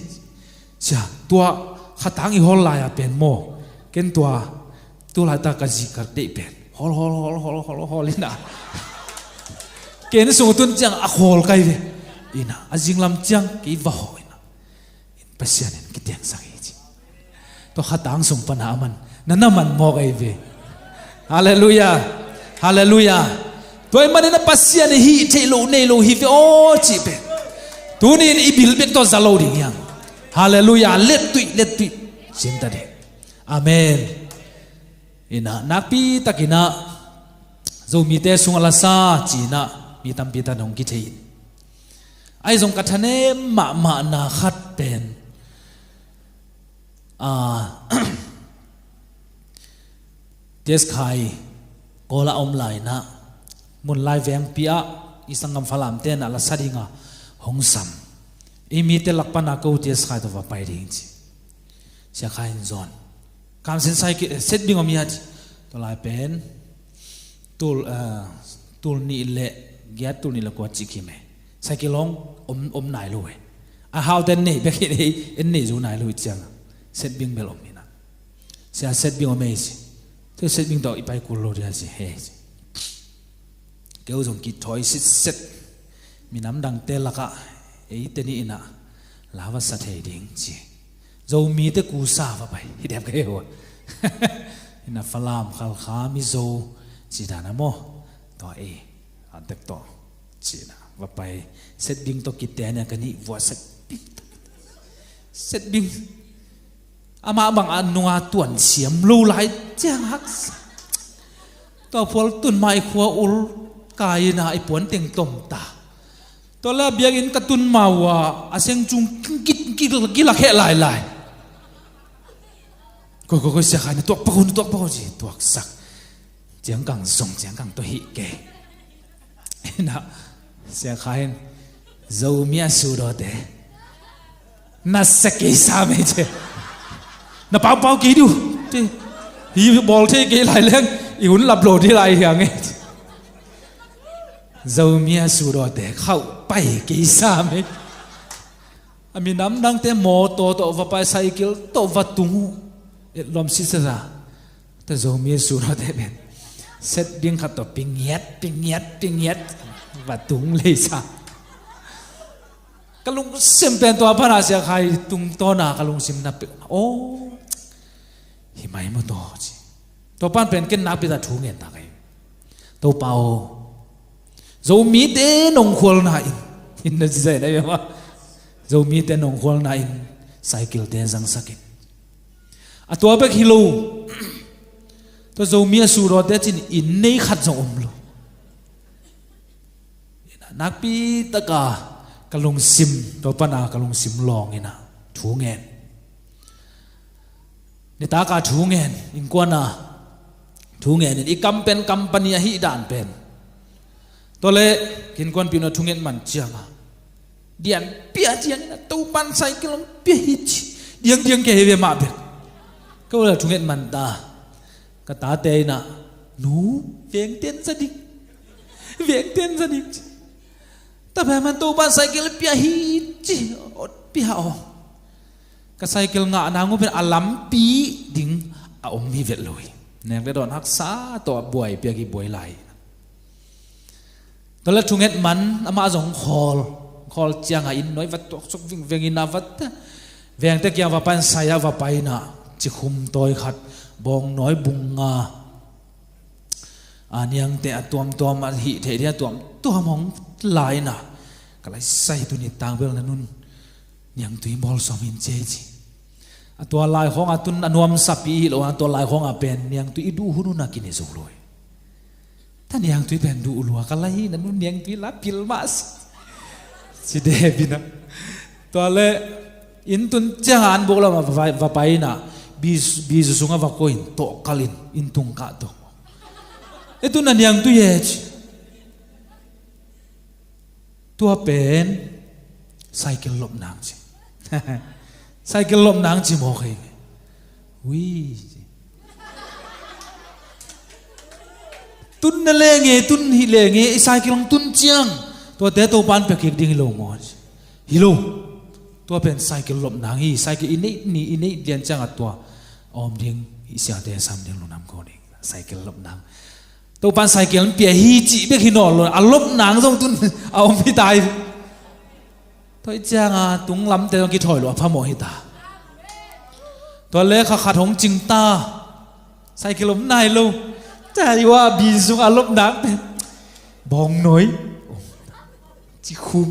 Sia, tua khatang i hawl lai a pen maw, ken tua, tu laitak ka zi ka deih pen hawl, hawl, hawl in ah, ken sung tun ciang a hawl kai ve. In ah, a zinglam ciang kei va hawl in ah, Pasian in kitiangsak hi ci. Tua khatang sung pan a man, na na man mawk ahi ve. Halleluiah. Halleluiah. Tua ahih manin a Pasian i hih theih loh nei lo hi ve aw cih pen tuni-in i bil bek tawh za lo ding hi hang. Halleluiah. Lettuih, lettuih. Cimta ding. Amen. In ah, nakpi takin ah Zomite sungah la sa ci-in ah mi tampi tak in hong kithei in. Ahi zong ka thanem mahmahna khat pen, ah, T S Khai Kawl ah a om lai-in ah, Munlai vengpi ah i sanggam Falamte in ah la sa ding a hong sam. Ei mite lak pan a ko T S Khai tawh va pai ding ci. Sia Khai in zawn, kamsin cycle, eh, set bing om hi a ci. Tua lai pen tul, eh, tul nih le giat, tul nih le kua ci kim e. Cycle hong om, om nai lo e. A haute en nei bek hi, en nei zo nai lo hi ciang a, set bing bel om hi na. Sia, set bing om e ci. Tua set bing tawh i pai kul lo dia ci, he ci. Keu zong kithawi sitset. Minam dangte lakah eite nih in ah la va sa thei ding ci. Zomite kusa va pai hi dep ka hi uh a. In ah Falam, Khalkha, Mizo ci dan a maw. Tua ei a tek tawh ci-in ah va pai. Set bing tawh kiten a ka nih vua set bing. Set bing. Amah bang a nunga tuan siam lo lai ciang haksa. Tua phual tun mah i khua ul kai in ah i puan teng tom ta. Tua le a biakinn ka tun ma uh a, a seng cung kik, kik, kik, kilak heh lailai. Koi, koi, koi, Sia Khai, na tuak pak uh, na tuak pak uh ci, tuaksak. Ciangkang zong, ciangkang tawh hih kei. In ah Sia Khai in, Zomi a sudawte na sia kei sam e ci. Na paupau kei dih uh ci. Hi bawl thei kei lai leng i hun lap lo dih lai hi hang e ci. Zomi a sudawte khauh pai kei sam e. A minam dangte mawtaw tawh va pai, cycle tawh va tung uh. Et lawm sitset a. Tua Zomi a sudawte pen set ding khat tawh pingiat, pingiat, pingiat va tung leisa. Ka lungsim pen tua pan a Sia Khai tungtawn a ka lungsim na peuh. Aw, hi mai maw taw ci. Tua pan pen ken nakpi tak thu ngen ta ka hi. Topa aw, Zomite nong khualna in, in na ci zai na hi mah. Zomite nong khualna in cycle te zangsak in. A tua bek hi lo. Tua Zomi a sudawte cin inn nei khat zong om lo. Nakpi tak a ka lungsim, tua pan a ka lungsim lawng in ah thu ngen. Nitak a thu ngen, innkuan a Thu ngenin i kam pen company ahi dan pen. Tua le, kinkuanpih na thunget man cianga, dian pia ciangin a Topan cycle hong pia hi ci. Diangdiang kei hi ve mah bek. Ka ula thunget man ta. Ka tate ina, nu, vengten za ding. Vengten za ding ci. Tabe man Topan cycle pia hi ci. Ot pia aw. Ka cycle ngah nang uh pen a lampi ding a om hi vet lo hi. Nek le dawn haksa tawh a buai piak hi buai lai. Tua le thunget man amah zong khawl, khawl cianga inn nuai vat tuaksuk vingveng ina vat. Vengte kiang va pan saya va paina cikhum tawi khat, bawng nawi bung nga. A niangte a tuamtuam a hih theih dia tuamtuam hong laina. Ka lai sai tuni tangbel na nun niangtui bawl sawm in cia ci. A tua lai khawng a tun a nuamsapi hi lo a tua lai khawng a pen niangtui i duh hun hun a kine zo lo hi. Ta niangtui pen duh lua ka lai hi na nun niangtui la pil mah si. Si debina. Tua le inn tun ciang an buk lam a va paina. Bizu sunga va koin tawh kalin inn tung kah tawh. E tun na niangtui e ci. Tua pen cycle lop nang ci. Cycle lop nang ci mawk hi. Ui. Tun na lenge tun hi lenge i cycle ang tun ciang. Tuate Topan pia kik ding hi lo maw ci. Hi lo. Tua pen cycle lop nang hi cycle i neih ni i neih lian ciang a tua a om ding i siate sam ding lunam ko ding cycle lop nang. Topan cycle pia hi cih bek hi nawl lo a lop nang zong tun a om hi tai. Toi cianga tung lamte zong kithawi lo a phamawh hi ta. Tua le kha khat hong cing ta. Cycle om nai lo. Taiwa bi sung a lop nang pen bawng nawi. Cikhum.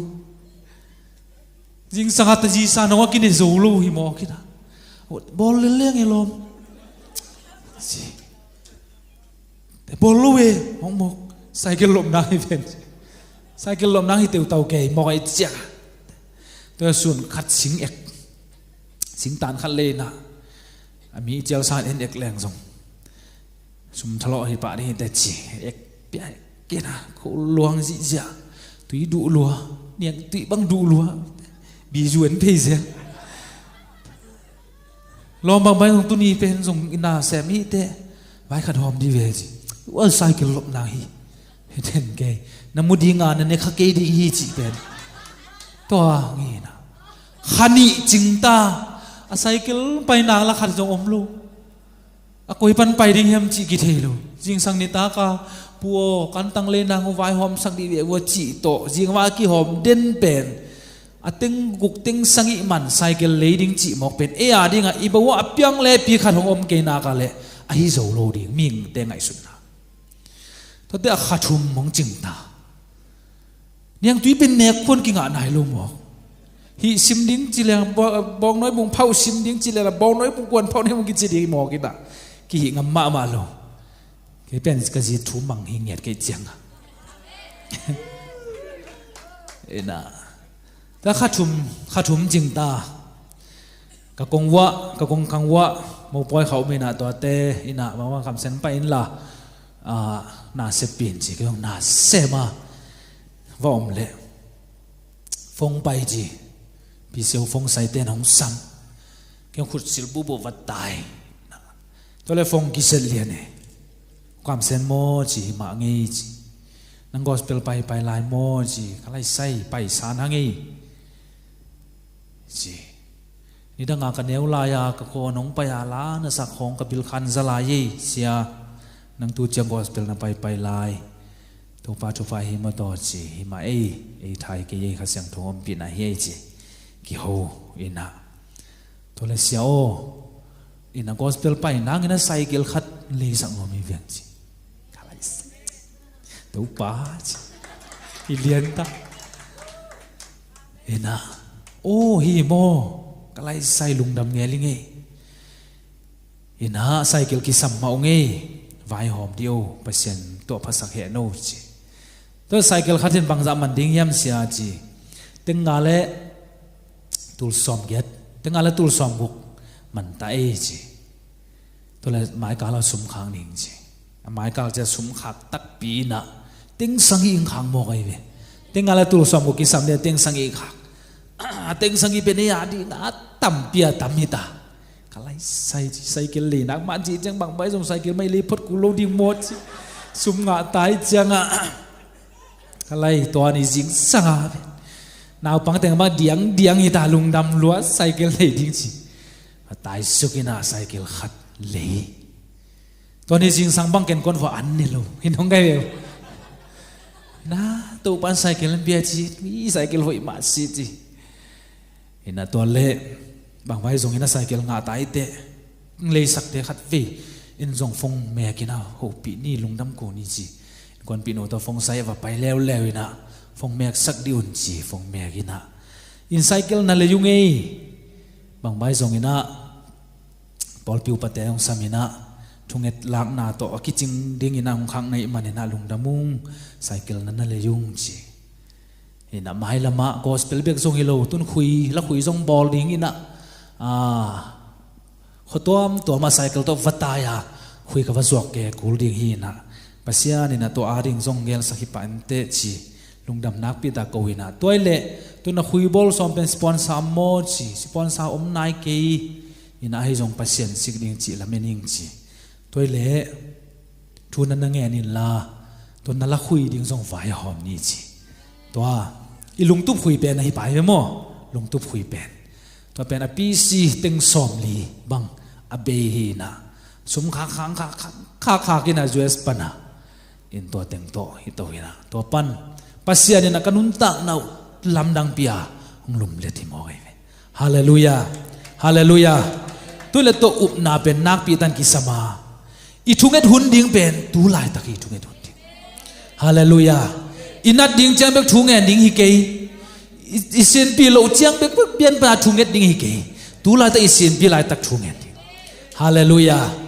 Zingsang a ta zisa nong a kine zo lo hi maw kina. Bawl leleng e lawm. Bawl lo e hong mawk. Cycle lop nang hi ven. Cycle lop nang hi teutau kei mawk a i ciak. Tua sun khat sing ek. Singtan khat leina a mi cial san en ek leng zong sum thalawh hi pah ding hi te ci. Ek pia kena ko luang zihziah. Tui duh lua. Niang tui bang duh lua. Bizu en phei zia. Lawm bang bai zong tuni pen zong ina sem hi te. Vai khat hawm di ve ci. Wal cycle lop nang hi. Hi ten kei na mu dinga na ne kha kei ding hi ci pen. Tua ngina kha nih cingta. A cycle pai nang la khat zong om lo. A koi pan pai ding hiam cih kithei lo. Zingsang nitaka pu aw kantang le nang uh vaihawm sak dih veh vua cih tawh zingva kihawm den pen. A teng guk teng sangih man cycle lei ding cih mawk pen ei a dingah i bawah a piang le pi khat hong om kei naka le ahi zo lo ding mingte ngaihsutna. Tuate a kha thum hong cingta. Niangtui pen nek khuan kingah nai lo mawk. Hih sim ding ci leng bawng nawi bung phauh sim ding ci leng bawng nawi bung kuan phauh nei bung kici ding mawk ina. Kihih ngam mahmah lo. Kei pen ka zi thu mang hi ngiat kei cianga. Ina. Ta kha thum kha thum cingta. Ka kong uah ka kong kang uah mopawi khauh mina tuate ina mama kamsen pai inla. Na seppin ci kei hong na sema. Va om leh. Fong pai ci. Piseu fong saiten hong sam. Kei hong khutsil bubu va tai. Tua le fong kiset lian e. Kamsen maw ci himah ngei ci. Nang gospel pai pai lai maw ci ka lai sai pai san ha ngei. Ci. Nidanga ka neu lai-a ka khaw nong pai-a la na sak khawng ka bilkhan za lai ei sia. Nang tu ciang gospel na pai pai lai. Topa thupha hi maw taw ci himah ei ei thai kei ei kha siangtho ompihna hi ei ci. Kiho ina. Tua le sia aw. Ina gospel pai nangin a cycle khat leisak nuam hi viang ci. Ka lai sa. Topa ci. I lian ta. Ina. Aw hi maw. Ka lai sai lungdam ngel i ngei. Ina cycle kisam mah uh ngei. Vaihawm di o Pasian tuah phasak heh no ci. Tua cycle khat in bangzah man ding hiam sia ci. Tenga le tul sawm giat tenga le tul sawm guk man ta ei ci. Tua le maikal a sum khang ding ci. A maikal ciang sum khak takpi inah teng sagih ing khak mawk ahi ve. Teng nga le tul sawm ko kisam le teng sagih khak. A teng sagih pen ei a dihna tampi a tam hita. Ka lai sai ci, cycle lei nak man ci ciang bang bai zong cycle mai lei phot kul lo ding maw ci. Sum ngah tai ciangah ka lai tua ni zingsang a naupang teng bang diangdiang hita, lungdam lua cycle lei ding ci. A tai suk inah cycle khat lei. Tua ni zingsang bang ken kon va an ne lo. Hin hong kai veu. Na Topan cycle an bia ci, mi cycle hoih mah si ci. Inah tua leh bang vai zong inah cycle ngah tai teh, leisakte khat vei in zong phone mek inah hopih ni, lungdam ko ni ci. Innkuanpih nu tawh phone sai a va pai leuleu inah phone mek sak dih un ci, phone mek inah. In cycle na lei ung ei. Bang vai zong inah pawlpi upate hong sam inah thunget lakna tawh a kicing ding inah hong khak na ih man inah lungdam ung, cycle na na lei ung ci. Inah mailamah gospel bek zong hi lo, tun khui, lakhui zong bawl ding inah, ah, khua tuamtuam ah cycle tawh va tai a, khui ka va zuak ke kul ding hi inah. Pasian inah tua a ding zong gelsak hi pah inteh ci. Lungdam nakpi tak ko inah. Tua ih leh tun a khui bawl sawm pen sponsor maw ci, sponsor om nai kei. Inah ahi zong Pasian sik ding ci, lamen ing ci. Tua ih leh thu na na ngen inla, tua na lakhui ding zong vai a hawm ni ci. Tua i lungtup khui pen ahi pai ve maw? Lungtup khui pen. Tua pen a P C teng sawm li bang a bei hi inah. Sum khak khak khak khak khak khak inah U S pan a. In tua teng tawh hi to hi inah. Tua pan Pasian inah ka nuntakna uh lamdang pia hong lumlet hi mawk ahi ve. Halleluiah. Halleluiah. Tu le tawh upna pen nakpi tan kisam a, i thunget hun ding pen tu laitak hi, i thunget hun ding. Halleluiah. I nat ding ciang bek thu ngen ding hi kei. I, i sinpi loh ciang bek, bek pian pa thunget ding hi kei. Tu laitak i sinpi laitak thu ngen ding. Halleluiah.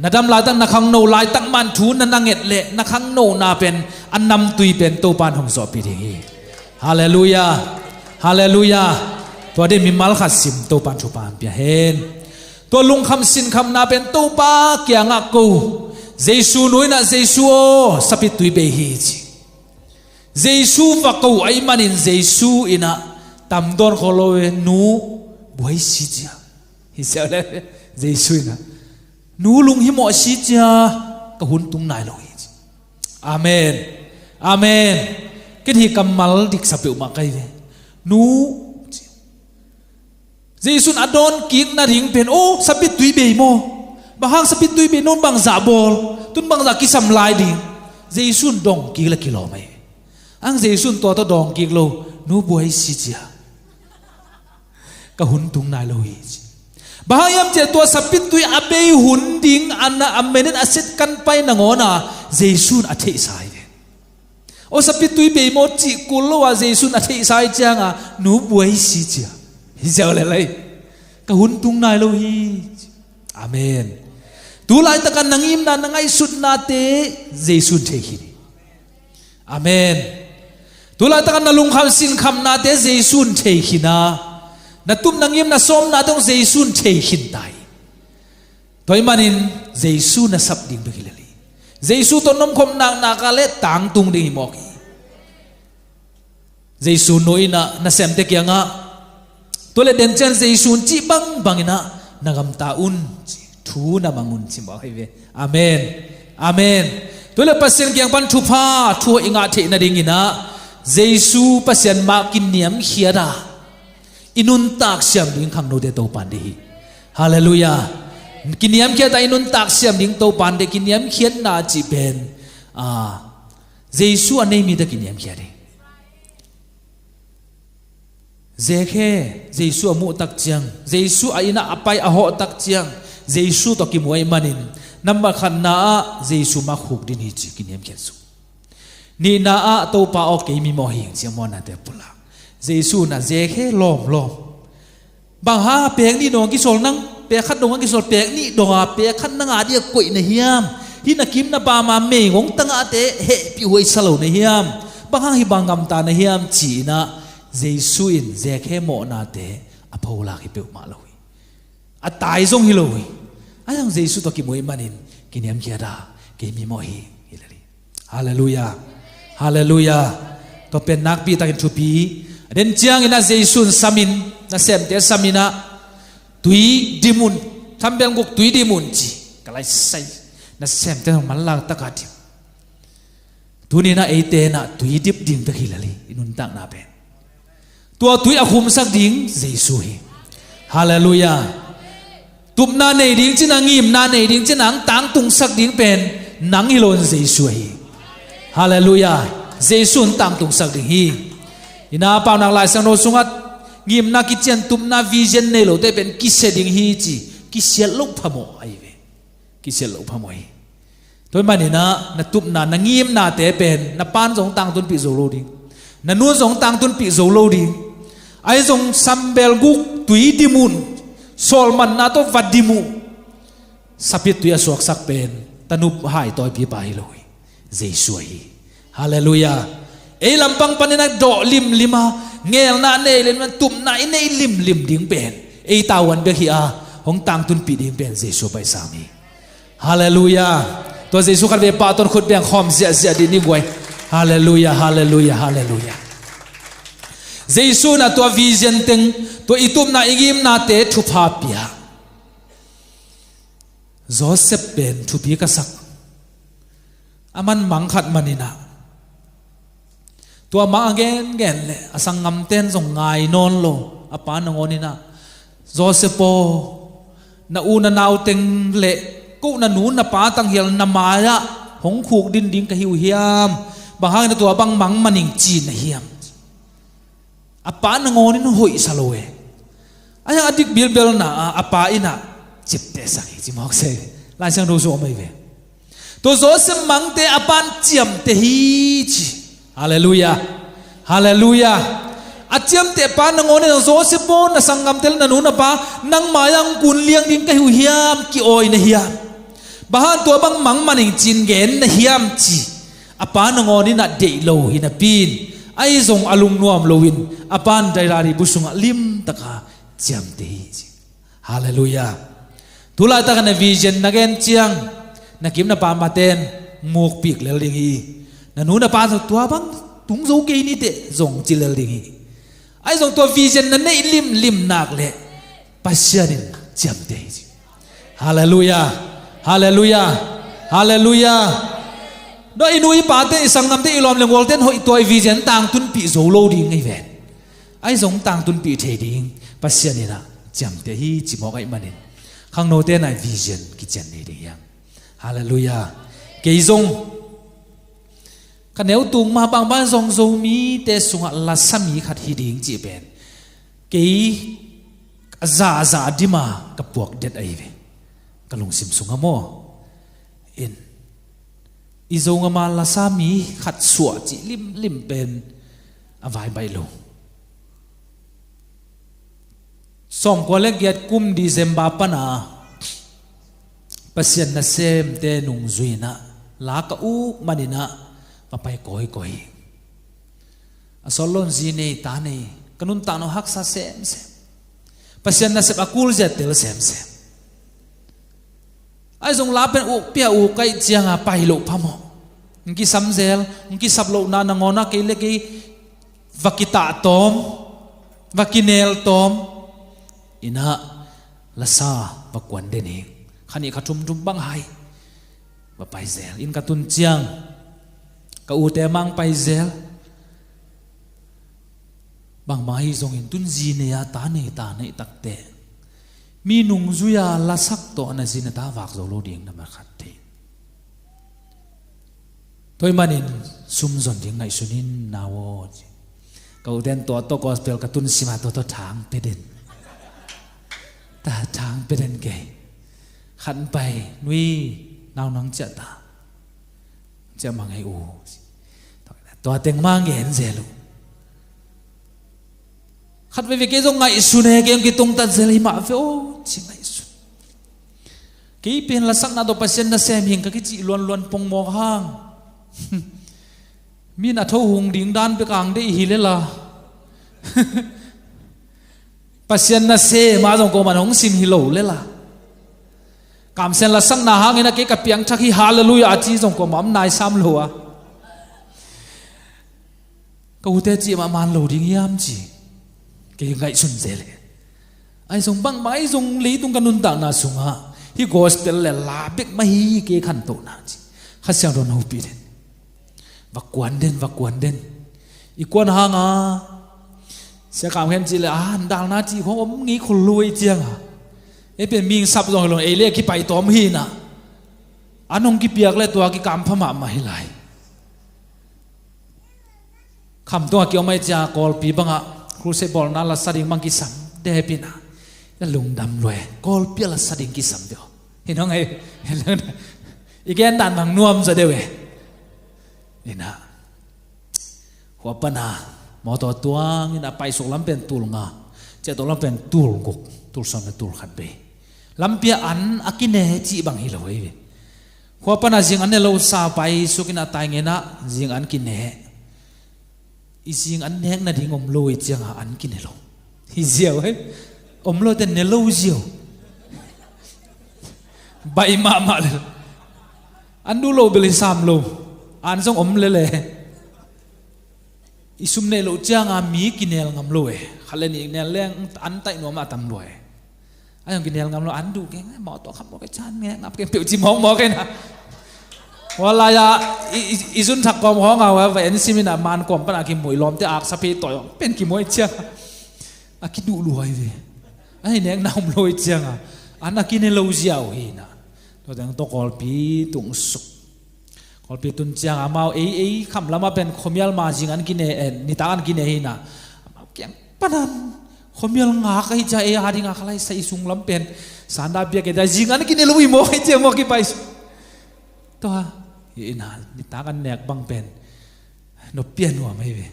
Na dam laitak, na khangno laitak man thu na na nget leh na khangnona pen a namtui pen Topan hong zawhpih ding hi. Halleluiah. Halleluiah. Tua ding mimal khat sim, Topan thupha hong pia hen. Tua lungkham sinkhamna pen Topa kiangah ko. Jesu nu inah, Jesu aw, sapittui bei hi ci. Jesu va ko ahih manin Jesu inah tam dawn khol lo e, nu buai si cia. Hi siau le Jesu inah, nu lunghimawh si cia, ka hun tung nai lo hi ci. Amen. Amen. Ken hi kammal diksa peuhmah kai ve. Nu ci. Jesu'n a dawn kik nading pen, aw, sapittui bei maw? Bang hang sapittui bei, nong bangzah bawl, tun bangzah kisam lai ding? Jesu'n dawng kik le kilawm ahi. Ang Jesu'n tua tawh dawng kik lo, nu buai si cia, ka hun tung nai lo hi ci. Bang hang hiam ciah tua sapittui a bei hun ding a na, a menet a set kan pai nangawn a Jesu'n a theihsa hi ve. Aw, sapittui bei maw cih kul lo a Jesu'n a theihsa hi cianga nu buai si cia. Hi ziau le lai. Ka hun tung nai lo hi. Amen. Tu laitaka na ngimna, na ngaihsutnate Jesu'n thei khin hi. Amen. Tu laitaka na lungkham sinkhamnate Jesu'n thei khin a, na tup na ngim na sawmnate hong Jesu'n thei khin ta hi. Tua ahih manin Jesu na sap ding bek hi lel hi. Jesu tawh na omkhop naknak a le tangtung ding hi mawk hi. Jesu nu inah nasemte kiangah, tua le den ciang Jesu'n cih bangbang inah na gamta un, thu na mang un ci mawk hi ve. Amen. Amen. Tua le Pasian kiang pan thupha thu i ngah theih nading inah Jesu Pasian mah kiniamkhiat a i nuntak siam ding khangnote Topa'n deih hi. Halleluiah. Kiniamkhiat a i nuntak siam ding Topa'n deih, kiniamkhiatna cih pen, a, Jesu a nei mite kiniamkhiat hi. Zekhe, Jesu a muh tak ciang, Jesu a inn ah a pai a hawh tak ciang, Jesu tawh kimu ahih manin, nambat khatna ah Jesu mah khukdin hi ci kiniamkhiat suk. Nihna ah Topa aw kei mimawh hi ing ci a muanate pulak. Jesu na Zekhe lawmlawm. Bang hang a pek nih dong a kisawl nang, pek khat dong a kisawl, pek nih dong a pek khat nang a dih a koih na hiam? Hih na kim na pam a meigong tangahte hehpih huai sa lo na hiam? Bang hang hih bang gamta na hiam ci-in ah Jesu in Zekhe mawhnate a pholak hi peuhmah lo hi. A tai zong hi lo hi. A zong Jesu tawh kimu ahih manin kiniamkhiat a, ei mimawh hi. Hi lel hi. Halleluiah. Halleluiah. Tua pen nakpi takin thupi. A den ciangin ah Jesu in samin, nasemte samin ah, tui dim un, thambel guk tui dim un ci. Ka laisai, nasemte zong manlang taka dim. Tuni-in ah eite in ah tui dip ding bek hi lel hi, i nuntakna pen. Tua tui a khumsak ding Jesu hi. Halleluiah. Tupna nei ding cih, na ngimna nei ding cih, nang tangtungsak ding pen nang hi lo in Jesu ahi. Halleluiah. Jesu in tangtungsak ding hi. Ina, Paunak Lai Siangtho sungah ngimna kician, tupna vision nei lote pen kisia ding hi ci. Kisiat loh phamawh ahi ve. Kisiat loh phamawh hi. Tua ahih manin ah na tupna, na ngimnate pen na pa'n zong tangtunpih zo lo ding, na nu'n zong tangtunpih zo lo ding. Ahi zong sambel guk tui dim un, sawlmanna tawh va dim uh. Sapit tui a suaksak pen tanup hai tawipipa hi lo hi. Jesu ahi. Halleluiah. Ei lampang panin a dawh limlim a, ngelna nei limlim a, tupna i neih limlim ding pen ei tavuan bek hi a, hong tangtunpih ding pen Jesu paisam hi. Halleluiah. Tua Jesu khatvei pahtawi khut beng khawm ziahziah dih ni guai. Halleluiah, halleluiah, halleluiah. Jesu in ah tua vision teng, tua i tupna i ngimnate thupha pia. Joseph pen thupi ka sak. Aman mang khat manin ah, tua mang a gengen leh a sanggamte'n zong ngai nawn lo. A pa nangawn in ah, Joseph aw, na u na nau teng leh ko na nu na pa tanghial na mai-ah hong khukdin ding ka hi uh hiam? Bang hangin ah tua bang mang manin ci na hiam? A pa nangawn in hoihsa lo e. A hiang a dik bilbelna ah a pa in ah ciamtehsak hi ci mawk se. Lai Siangtho sung om ahi ve. Tua Joseph mangte a pa'n ciamteh hi ci. Halleluiah. Halleluiah. A ciamteh pa nangawn in ah, Joseph aw, na sanggamte leh na nu na pa nang mai-ah hong kun liang ding ka hi uh hiam, ki-awi na hiam? Bang hang tua bang mang manin ci-in gen na hiam ci. A pa nangawn in ah deih lo hi napi-in, ahi zong a lungnuam loin a pa'n dairari bu sungah limtaka ciamteh hi ci. Halleluiah. Tulaitak a na vision na gen ciang, na kim na pam a te'n mukpik lel ding hi. Na nu na pa zong tua bang tung zo kei ni teh zong ci lel ding hi. Ahi zong tua vision na neih limlim nak leh Pasian in ciamteh hi ci. Halleluiah. Halleluiah. Halleluiah. Tua i nu i pate, i sanggamte, i lawm le gualte'n hoih tua i vision tangtunpih zo lo ding ahi ve. Ahi zong tangtunpih thei ding Pasian in ah ciamteh hi ci mawk ahih manin, khangnote'n ah vision kician nei ding hi hang. Halleluiah. Kei zong ka neu tung mah bangbang zong Zomite sungah lasa mi khat hi ding cih pen kei a zahzah dim a ka puak det ahi ve. Ka lungsim sungah maw, in, i Zo ngam a lasa mi khat suah cih limlim pen a vai baih lo. Sawmkua le giat kum December pan a Pasian nasemte nungzui-in ah la ka uk manin ah va pai kawikawi hi. A sawt lo-in zi nei, ta nei, ka nuntakna haksa semsem. Pasian nasep a kulzia tel semsem. Ahi zong la pen uk pia uk ka hih ciang a pai loh phamawh. Hong kisam zel, hong kisap lohna nangawn ah kei le kei va kitah tawm, va kinel tawm. In ah lasa va kuan den hi. Kha nih kha thum thum bang hai va pai zel. Inn ka tun ciang ka ute mah hong pai zel. Bangmah hi zongin tun zi nei a, ta nei, ta neih takteh mi nungzui a lasak tawh na zi na ta vak zo lo ding na mah khat thei. Tua ahih manin sum zon ding ngaihsun in, nau aw, ci. Ka ute'n tua tawh gospel ka tun sim a, tua tawh thang pia den. Ta thang pia den kei. Khat pai, nui, nau nang ciah ta. Ciah mah ngei u. Tua teng mah ngen zel uh. Khat veve kei zong ngaihsun e, kei hong kitungtat zel hi mah ve aw, ci ngaihsun. Kei pen lasakna tawh Pasian nasem hing ka kicih luanluan pongmawk hang. Mi'n a tho hung ding dan bek ang deih hi lela. Pasian nasem a zong ko man hong sim hi lo lela. Kamsian lasakna hangin a kei ka piangthak hi, halleluiah a ci zong kuamah om nai sam lo a. Ka ute cih mah man lo ding hiam ci. Kei ngaihsun zel e. Ahi zong bangmah ahi zong leitung ka nuntakna sungah hih gospel le la bek mah hi kei khantohna ci. Kha Siangtho hopih den. Va kuan den, va kuan den. I kuan hanga Sia Kam Khen cih le a handalna cih khong om ngei khol lo ei cianga. Ei pen mihing sap zong hi lo, ei le kipai tawm hi na. An hong kipiak le tua kikam pha mahmah hi lai. Khamtung a kiom ahi cia Kawlpi bangah crusade bawlna lasa ding bang kisam dep ina. Na lungdam lua e. Kawlpi a lasa ding kisam deuh. Hi nong ei. I gen dan bang nuam zaw deuh e. Ina. Hua pana mawtaw tuang ina paisuk lam pen tul nga. Ciahto lam pen tul guk. Tul sawm le tul khat bei. Lampi ah an a kine cih bang hi lo ei ve. Khua pana zing an ne lo sa paisuk ina taingenah zing an kine. I zing an nek nading om lo i cianga an kine lo. Hi ziau hei. Om lo ten ne lo ziau. Baih mahmah le. An duh lo bel hi sam lo. An zong om lele. I sum neih loh cianga mi kinel ngam lo e. Khat le nih nel leng an taih nuam a tam lua e. A zong kinel ngam lo, an duh keng, mawtaw kham mawk e, can nge ngap keng peuh ci mawkmawk e na. Hua lai-a i zun thak kawm hawng a hua va en simin a man kawm pana kimuh i lawmte aksa phei tawi hawng pen kimuh i ciang a kiduh luai ve. A hi nek na om lo i cianga an a kine lo ziau hi na. Tua teng tawh Kawlpi tung suk. Kawlpi tun cianga amau ei ei kham lamah pen khuamial ma zing an kine, eh, nitak an kine hi na. Amau kiang panan khuamial ngak ahi cia ei a dinga khalai sa i sung lam pen sanda biak ei ta zing an kine lo i mawk ahi cia mawk i pai sung. Tua hi ina nitak an nek bang pen nopia nuam ahi ve.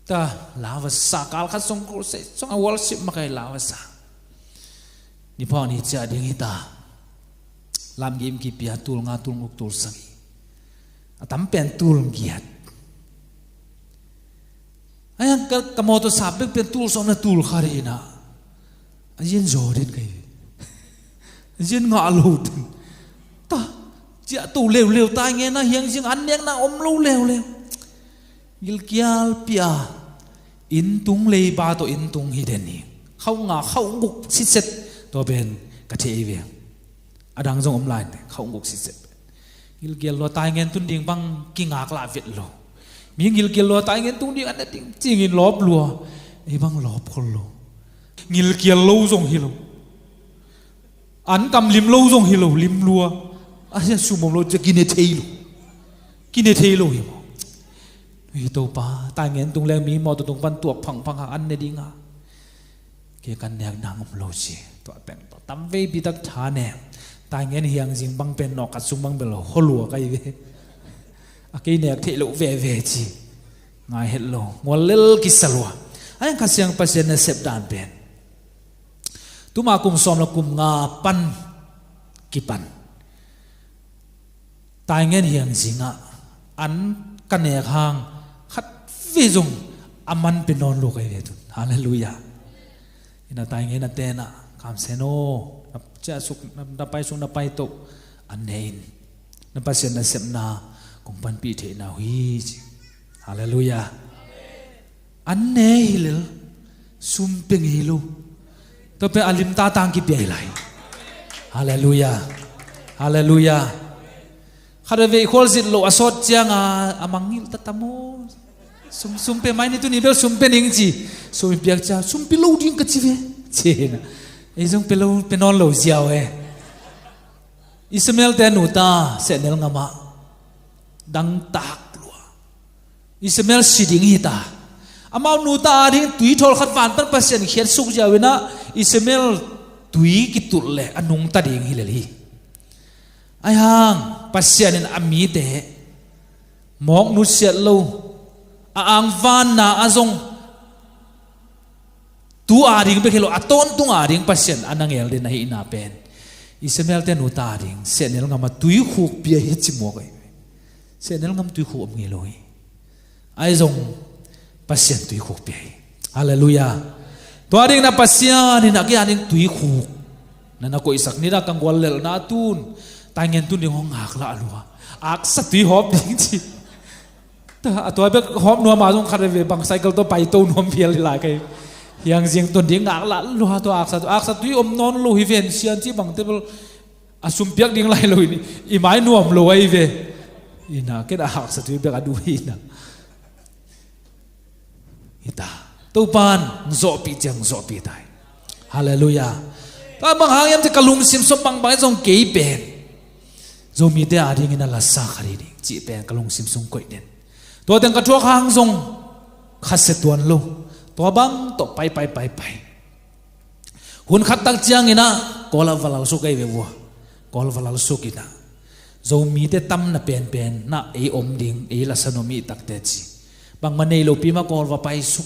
Ta la va sa kal khat song ko se song a worship makai la va sa. Ni phawng ni cia ding hi ta. Lam gim kipia tul nga tul nguk tul sagi. A tam pen tul giat. Ayang ka, ka mawtaw sa bek pen tul sawm na tul kha ri na. A zin zaw den kai. A zin ngah lo den. Ta, ciah to leuleu tai nge na hiang zing an nek na om lo leuleu. Gilkial pia. Inn tung leiba tawh inn tung hi den hi. Khauh nga khauh guk sitset. Tua pen ka thei ve. A dang zong om lai ne khauh guk sitset. Gilkial lua tai ngen tun ding bang kingak lah vet lo. Mi gilkial lua tai ngen tung ding an na ding cingin lawp lua. Ei bang lawp khol lo. Gilkial lo zong hi lo. An kam lim lo zong hi lo, lim lua. A sia sum om lo cia kine thei lo. Kine thei lo hi maw. Hi Topa tai ngen tung leng mi maw tua tung pan tuak phangphang ha an ne dinga. Kei kan nek nang om lo ci. Tua pen tua tam vei bitak tha ne. Tai ngen hiang zing bang pen nawk kat sung bang bel ho lua kai ve. A kei nek theih lo veve ci. Ngai het lo ngual lel kisa lua. A yang kha siang Pasian na sep dan pen. Tuma kum sawm le kum nga pan kipan. Tai ngen hiang zingah an ka nek hang khat ve zong a man pe nawn lo kai ve tun. Halleluiah. Ina tai ngen a tenah kamsen aw na ciah suk na pai suk na pai toh an ne in na Pasian na sepna kong panpih theihna uh hi ci. Halleluiah. An ne hi lel sum pe ngei lo. Tua pen a limta tang kipia hi lai. Halleluiah. Halleluiah. Khat ve veikhual zit lo a sawt cianga a mangngilh ta tam aw. Sum, sum pe mai ni tuni bel sum pe ning ci. Sum i piak cia sum pe lo ding ka ci ve. Ci hi na. Ei zong pe lo pe nawn lo ziau e. Ishmael te nuta sehnel ngamah dangtak lua. Ishmael si ding hi ta. Amau nuta a ding tui thawl khat van pan Pasian khiat suk ziau inah Ishmael tui kitulh le a nungta ding hi lel hi. Aihang Pasian in a mite mawk nusiat lo a angvanna a zong tu a ding bek hi lo a tawntung a ding Pasian a na ngel den ahihna pen Ishmael te nuta a ding sehnel ngam a tuikhuk pia hi ci muak ahi. Sehnel ngam tuikhuk om ngei lo hi. Ahi zong Pasian tuikhuk pia hi. Halleluiah. Tua ding na Pasian in a kia ding tuikhuk Na na koihsak ni dah ka guallelhna tun. Taingen tun ding hong ngaklah lua. Aksa tui hawp ding ci. Ta, a tua bek hawp nuam a zong khat veve bang cycle tawh paito nuam phial hi lai kai. Hiang ziang tun ding ngaklah lua tua aksa tui. Aksa tui om nawn lo hi ven sian ci bang table. A sum piak ding lai lo in i mai nuam lo ahi ve. Ina ken a aksa tui bek a duh hi ina. Hita. Topan zawhpih ciang zawhpih tai. Halleluiah. Tua bang hang hiam ci ka lungsim sung bangbang zong kei pen Zomite adingin a lasa khat hi ding cih pen ka lungsim sung koih den. Tua teng ka thuak hang zong khasia tuan lo. Tua bang tawh pai pai pai pai. Hun khat tak ciangin ah Kawl ah va lalsuk ei ve vua. Kawl va lalsuk in ah Zomite tamna penpen na ei om ding, ei lasa nuam i takte ci. Bangmah nei lopi mah Kawl va paisuk.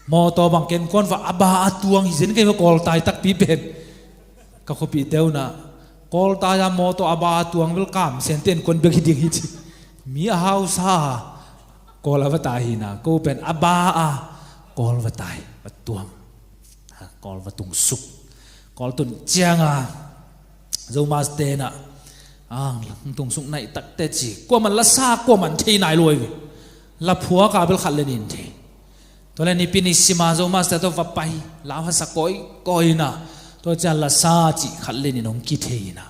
Mawtaw bang ken kuan va a ba a tuang hi zen kei va Kawl tai takpi pen. Ka khuapihte un ah Kawl tai a mawtaw a ba a tuang bel kam sente in kuan bek hi ding hi ci. Mi a hausa a Kawl a va tai hi na ko pen a ba a Kawl va tai va tuang. Ha, Kawl va tungsuk. Kawl tun cianga Zomaste na ang tungsuk naih takte ci. Kuaman lasa kuaman thei nai luai ve. La phuak a bel khat le nin thei. Tua le nipi ni sima Zomaste tawh va pai. La va sa koi koi na. Tua cia lasa ci khat le nin hong kithei na.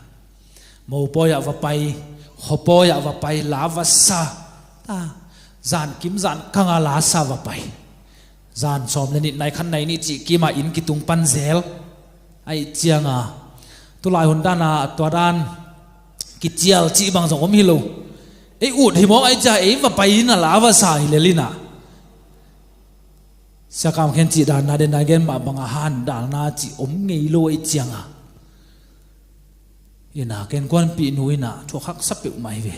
Mopawi ah va pai. Khuapawi ah va pai. La va sa. Ta. Zan kim zan kanga la sa va pai. Zan sawm le nih nai khan nai nih cih kima inn kitung pan zel. Aih cianga tulai hun dana tua dan kicial cih bang zong om hi lo. Ei ut hi mawk aih cia ei va pai ina la va sa hi lel ina. Siakam khen cih dan na den na gen mah banga han dal na cih om ngei lo aih cianga. Ina ken kuanpih nu ina thuak haksa peuh mai ve.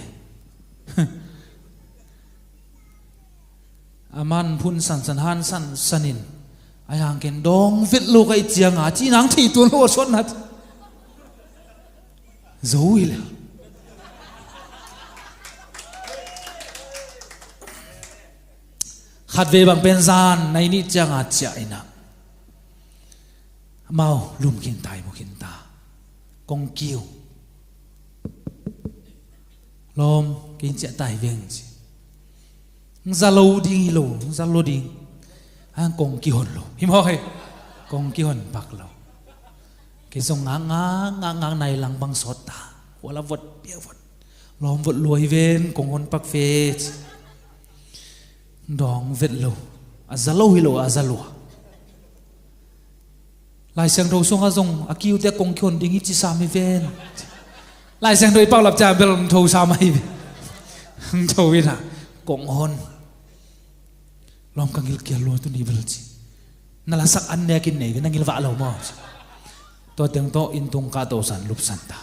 A man phun sansan han sansanin a yang ken dawng vet lo ka i cianga ci nang thei tuan lo a suatna zo hi le. Khat ve bang pen zan nai nih cianga ciah ina. Mau lum khinta i mu khinta kong kiu. Lawm kei ciah tai veng ci. Za lo ding hi lo, za lo ding. Ang kong kihon lo hi mawk hei. Kong kihon pak lo. Kei zong ngak ngak ngak ngak nai lang bang sawt ta. Kuala vot pia vot. Lawm vot lua hi ven kong hon pak ve ci. Dawng vet lo. A za lo hi lo a za lua. Lai Siangtho sungah zong a kiute kong kihon ding hi ci sam hi ven. Lai Siangtho i paulap ciang bel hong tho sam ahi ve. Hong tho ina kong hon. Lawm ka ngilh kial lua tuni bel ci. Na lasak an nekin nei ve na ngilh vah lo maw ci. Tua teng tawh inn tung kah tawh san lupsan ta.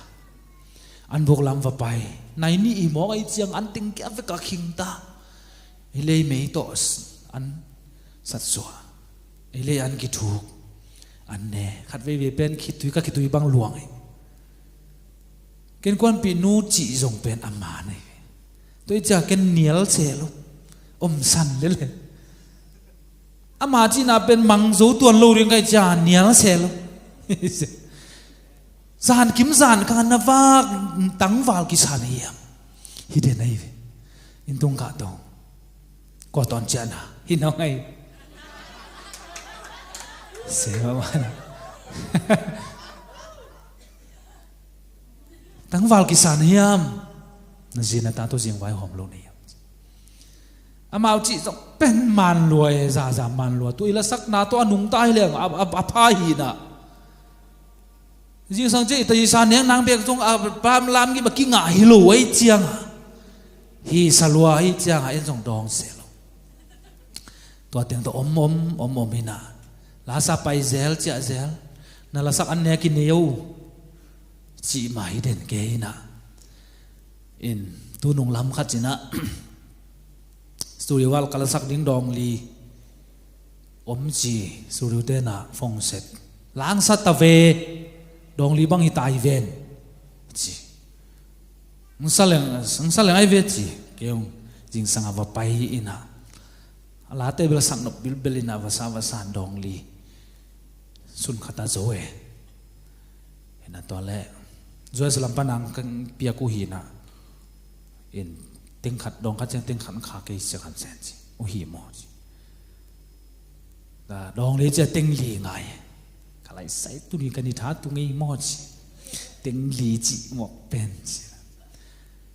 An buk lam va pai. Nai nih i mawk aih ciang an teng kia vek a khing ta. Ei lei mei tawh an satsuah. Ei lei an kithuk. An ne khat veivei pen khitui ka khitui bang luang hi. Ken kuanpih nu cih zong pen a man ahi. Tua i cia ken nial se lo. Om san lele. Ama cihna pen mang zo tuan lo ding ka i cia nial se lo. Zan kim zan kang na vak tangval kisan hiam? Hi den ahi ve. Inn tung kah to. Kua tawn ciahna hi nong ahi. Se mama na. Tangval kisan hiam? Na zin na ta to zing vai hawm lo na hiam? Amau cih zong pen man lua e, zaza man lua. Tu i lasakna tawh a nungta hi leng a, a, a pha hi na. Zingsang cih i ta i sa neng nang bek zong a pam lam gim a kingah hi lo ei ciang a. Hi sa lua hi ciang a en zong dawng se lo. Tua teng tawh om om om om hi na. Lasa pai zel ciah zel. Na lasak an nek i nei o. Cih mah hi den ke hi na. In tu nung lam khat cina. Studio wal ka lasak ding dawng li om ci, studio tena fongset langsat ta ve. Dawng li bang hi ta hi ven ci. Ng sa leng, ng sa leng ai ve ci. Kei ung zingsang a va pai ina. A late bel sak nop bilbel ina va sa va san dawng li. Sun khata zo e. Na tua le, U S lam pan ang kan piak uh hi na. In teng khat, dawng khat ciang teng khat kha kei sia kan sen ci. Uh hi maw ci. Na dawng le cia teng li ngai. Ka lai sai tu ni kan i tha tu ngei maw ci. Teng li ci maw pen ci.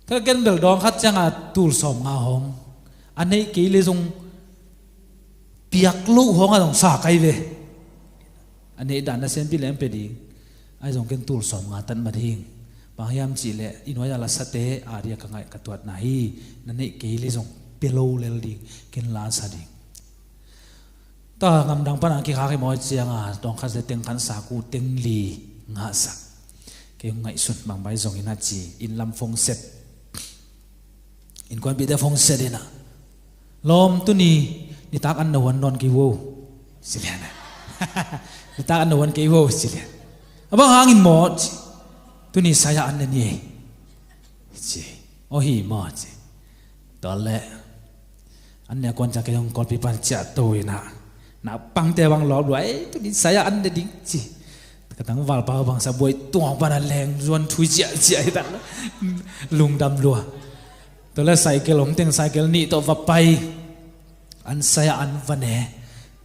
Ka ken bel dawng khat ciang a tul sawm nga hong. A neih kei le zong piak lo hong a zong sa kai ve. A neih dan na sen pi leng pe ding. Ai zong ken tul sawm nga tan ma ding. Bang hiam cih leh i nuai a la sate a dia ka ngaih ka tuatna hi. Na neih kei le zong pe lo lel ding. Ken la sa ding. Ta ngamdang pan a kikhak hi maw ciang a dawng khat le teng khat sa ku teng li ngah sak. Kei ngaihsun bang bai zong in a ci in lam phone set. Innkuanpihte phone set in a lawm tuni nitak an na huan nawn kei vo. Ci lian a nitak an na huan kei vo ci lian. A bang hangin maw ci. Tuni saya an na ni ei ci. Aw hi maw ci. Tua le an ne kuan ciang kei hong kawlpi pan ciah to in a naupangte bang lawp lua ei tuni saya an na ding ci. Ka tangval pau bang sa buai tuang pan a leng zuan thui ciah ciah hi tak lungdam lua. Tua le cycle om teng cycle nih tawh va pai. An saya an va ne.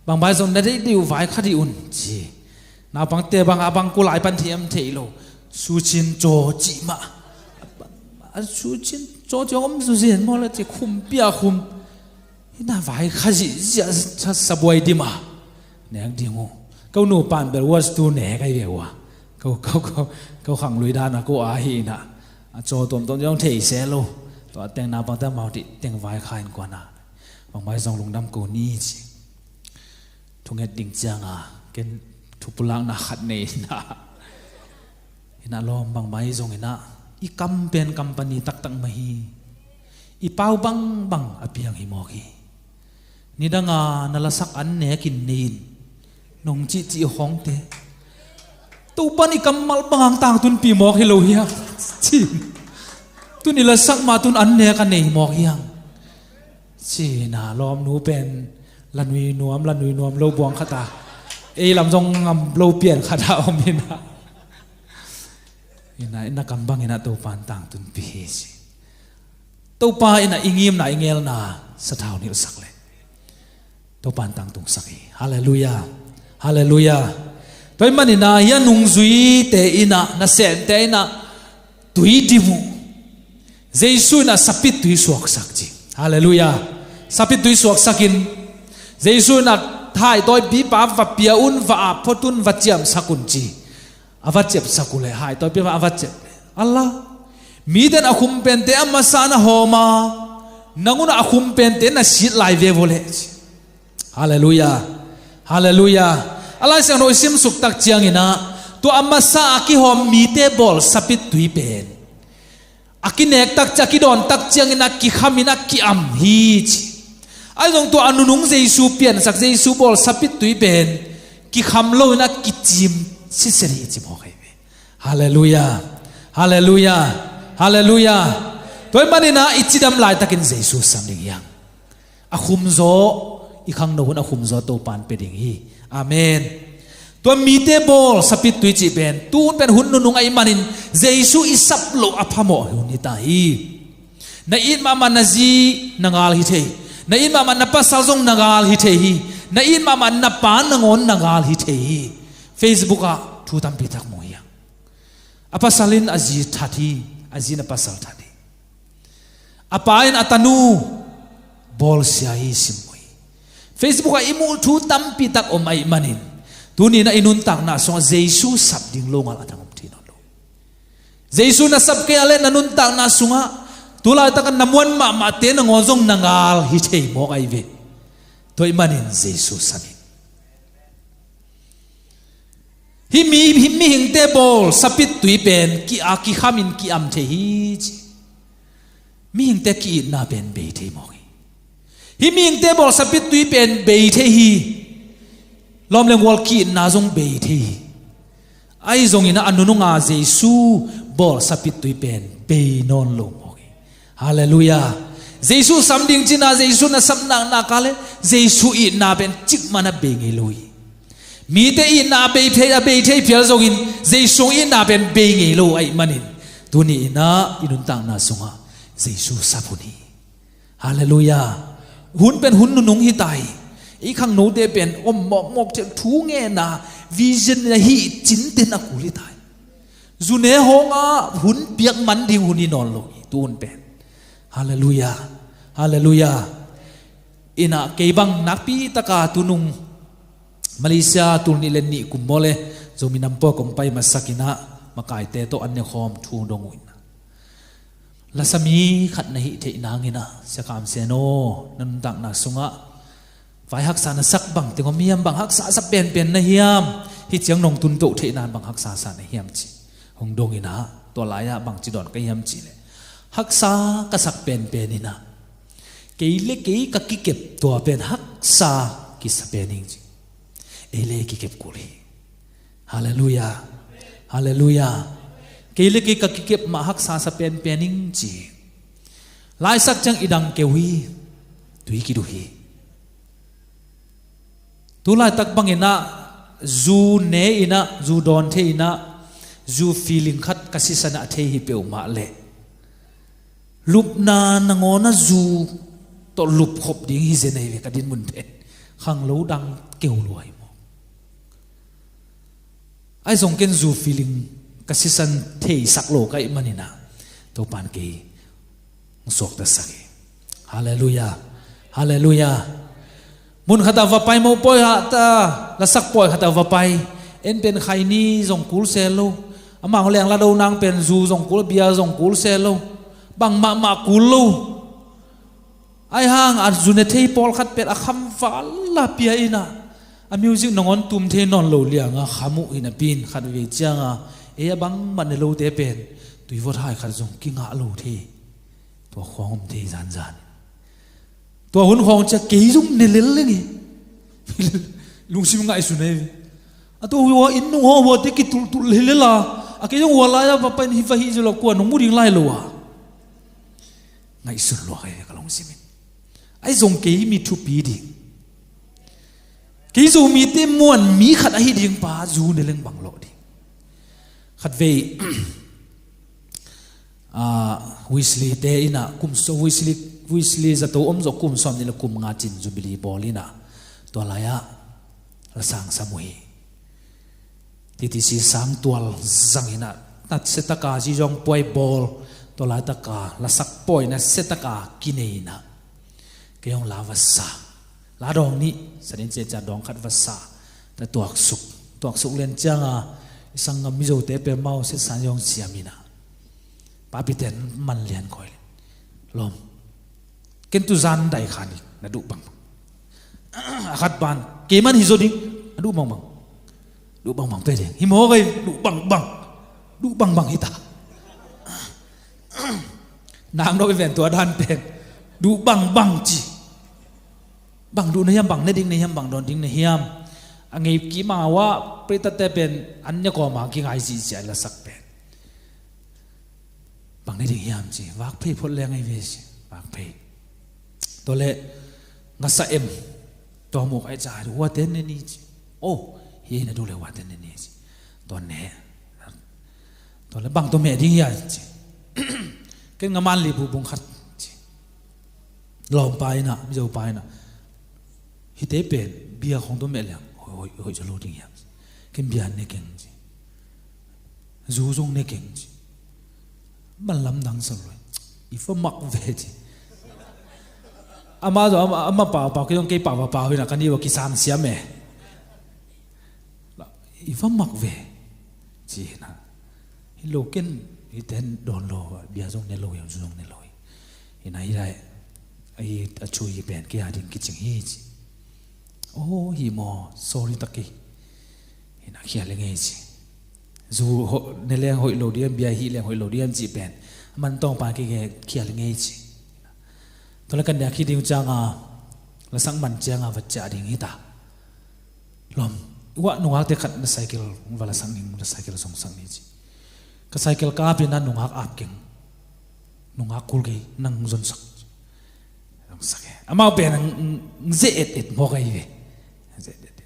Bang bai zong na deih dih uh vai kha dih un ci. Naupangte bang a bang kulai pan thiam thei lo. Sucin caw cih mah. A sucin caw cih om zu zen maw la ci khum pia khum. Hi na vai kha zih zia sa buai dim a. Nek ding uh. Ko nu pan bel was tu nek ai ve ua. Ko, ko, ko, ko khang lui dan a ko a hi na. A caw tuamtuam zong thei se lo. Tua teng naupangte mau dih teng vai kha in kuan a. Bang bai zong lungdam ko ni ci. Thunget ding ciang a ken thupulakna khat nei na. Hi na lawm bang bai zong in a i kam pen company taktak mah hi. I pau bangbang a piang hi mawk hi. Nidang a na lasak an nek in nei in nong cihcih hongte. Topan i kammal bang ang tangtunpi mawk hi lo hiam ci. Tun i lasak mah tun an nek a nei mawk hiam. Ci na lawmnu pen la nui nuam la nui nuam lo buang khat a ei lam zong ngam lo pian khat a om hi na. Hi na i na kam bang in a Topan tangtunpi hi ci. Topa in a i ngimna i ngelna sathau nilhsak le Topan tangtungsak hi. Halleluia. Halleluia. Tua i man in a hi a nungzuite in a nasemte in a tui dim uh. Jesu in a sapit tui suaksak ci. Halleluia. Sapit tui suaksak in Jesu in a thaitawi pipa va pia un va ap phot un va ciamsak un ci. A va ciapsak uh le haitawi pipa a va ciap le a la. Miten a khum pente a masa na hawm a nangun a khum pente na sit lai ve vaw le ci. Halleluia. Halleluia. A Lai Siangtho i simsuk tak ciangin a tua a masa a kihawm mite bawl sapit tui pen a kinek tak ciang a kidawn tak ciangin a kikham in a ki-am hi ci. Ai zong tua a nunung Jesu piansak Jesu bawl sapit tui pen kikham lo in a kicim sitset hi ci mawk hi ve. Halleluia. Halleluia. Halleluia. Tua i man in a i cidam laitakin Jesu sam ding hiang. A khumzaw i khangno hun a khumzaw Topan pe ding hi. Amen. Tua mite bawl sapit tui cih pen tu hun pen hun nunung ahih manin Jesu i sap loh a phamawh hun hi ta hi. Na it mahmah na zi na ngal hi thei. Na it mahmah na pasal zong na ngal hi thei hi. Na it mahmah na pa nangawn na ngal hi thei hi. Facebook ah thu tampi tak mu hi a. A pasal in a zi that hi. A zi in a pasal that hi. A pa in a tanu bawlsia hi sim uh hi. Facebook ah i muh thu tampi tak om ahih manin tuni na i nuntakna sungah Jesu sap ding lo ngal a dang om thei nawn lo. Jesu na sap kei a le na nuntakna sungah tulaitak a na muan mahmahte nangawn zong na ngal hi thei mawk ahi ve. Tua ahih manin Jesu sap in. Hih mi, hih mihingte bawl sapit tui pen ki-a kikhamin ki-am thei hi ci. Mihingte ki-itna pen bei thei mawk hi. Hih mihingte bawl sapit tui pen bei thei hi. Lawm le gual ki-itna zong bei thei hi. Ahi zongin a nununga Jesu bawl sapit tui pen bei nawn lo mawk hi. Halleluia. Jesu sam ding cina Jesu na sap naknak a le Jesu itna pen cikmah na bei ngei lo hi. Mite itna a bei thei, a bei thei phial zongin Jesu itna pen bei ngei lo ahih manin, tuni in ah i nuntakna sungah Jesu sap hun hi. Halleluiah. Hun pen hun nunung hi ta hi. I khangnote pen om mawkmawk thei, thu ngenna, vision na hi cinten a kul hi ta hi. Zu ne hawng a hun piak man ding hun hi nawn lo hi, tu hun pen. Halleluiah. Halleluiah. In ah kei bang nakpi taka tunung Malaysia tul nih le nih kum maw le, Zomi Nam Pawl kong pai masak in ah makaite tawh an ne khawm thu dong uh in ah, lasa mi khat na hih theih nangin ah, Sia Kam Sen aw, na nuntakna sungah vai haksa na sak bang teng om hiam, bang haksa sa penpen na hiam, hih ciang nong tun toh theih nan bang haksa sa na hiam ci hong dong in ah, tua lai-ah bangci dawn ka hiam cih leh, haksa ka sak penpen in ah, kei le kei ka kikep tua pen haksa kisa pen ing ci. Ei le kikep kul hi. Halleluiah. Halleluiah. Kei le kei ka kikep mah haksa sa penpen ing ci. Laisak ciang i dang keu hi. Tui kiduh hi. Tu laitak bangin ah zu ne in ah, zu dawn thei in ah, zu feeling khat ka sisan ah thei hi peuhmah leh, lupna nangawn a zu tawh lupkhop ding hi zen ahi ve ka dinmun pen. Khanglo dang keu lua hi maw? Ahi zong ken zu feeling ka sisan theisak lo ka hih manin ah, Topa'n kei hong suaktasak hi. Halleluiah. Halleluiah. Mun khatah va pai, mopawi hahta, lasak pawi khatah va pai. En pen khaini zong kul se lo. Amah hong leng la do nang pen zu zong kul, bia zong kul se lo. Bang mahmah kul lo. Ahi hang a zu ne thei pawlkhat pen a kham val la pia in ah, a music nangawn tum thei nawn lo liang a kham uh hi napi in, khatvei ciang a ei a bangmah ne lote pen tuivawt hai khat zong kingah lo thei. Tua khawng om thei zanzan. Tua hun khawng ciang kei zong ne lel leng hi. Lungsim ngaihsun ahi ve. A tua hua inn nung haw huate kitulhtul lel a, a kei zong hua lai-ah va pai in hi va hih zel a, kua nong mu ding lai lo a. Ngaihsun lua ka hi ve ka lungsim in. Ahi zong kei mi thupi ding, kei Zomite muan mi khat ahi ding pa zu ne leng bang lawh ding. Khatvei, ah, Wesley te in ah kum sawm, Wesley, Wesley zato om zawh kum sawm nih le kum nga cin Jubilee bawl in ah, tua lai-ah lasang sam uh hi. T T C sang tual zang in ah, na setaka zizong puai bawl, tua laitaka lasak pawi na setaka kinei in ah, kei hong la va sa. La dawng nih, sanin ciacia dawng khat va sa. Ta tuaksuk, tuaksuk lian ciang a, i sanggam Mizote peuhmah set san zong siam in ah, papi ten man lian khawi leh, lawm, ken tu zan dai khan hi, na duh bangbang. A khat pan, kei man hi zaw ding, a duh bangbang. Duh bangbang pia ding hi maw kei, duh bangbang. Duh bangbang hi ta. Nang dawh i ven tua dan pen, duh bangbang ci. Bang duh na hiam, bang ne ding na hiam, bang dawn ding na hiam? A ngei kima uh ah, preitate pen an ne kawma kingai zihziah a lasak pen. Bang ne ding hiam ci, vak phei phot leng ahi ve ci, vak phei. Tua leh ngasa em, tua muk ai ca, huate ne ni ci. Oh, hi na duh leh huate ne ni ci. Tua ne. Tua leh bang tua meh ding hia ci. Ken ngaman li bu bung khat ci. Lawmpa in ah, Mizopa in ah, hihte pen bia khong tua meh leng hoih, hoih, hoih zaw lo ding hiam ci. Ken bia ne keng ci. Zu zong ne keng ci. Man lamdang sa lo. I va mak ve ci. Ama zong, ama, ama pau, pau, kei zong kei pau, pau, pau in ah, ka ni va kisang siam e. I va mak ve ci hi na. Hi lo ken, hihte dawn lo, bia zong ne lo hi, zu zong ne lo hi. Hi na, hi lai, a thu hi pen kei a ding kicing hi ci. Oh, hi maw, sorry tak hi. Hi na, khia leng ei ci. Zu ne leng hoih lo ding, bia hih leng hoih lo ding ci pen, man tawngpa kei, kei khia leng ei ci. Tua leh kan nek hi ding ciang a, lasak man ciang a va ciah ding hi ta. Lawm, uah nungakte khat na cycle va lasak ning, na cycle zongsak ni ci. Ka cycle kap in ah nungak ap keng. Nungak kul kei, nang zonsak. Zongsak e. Amau pen ang, ang, ang ze et et mawk ahi ve. Ze et et.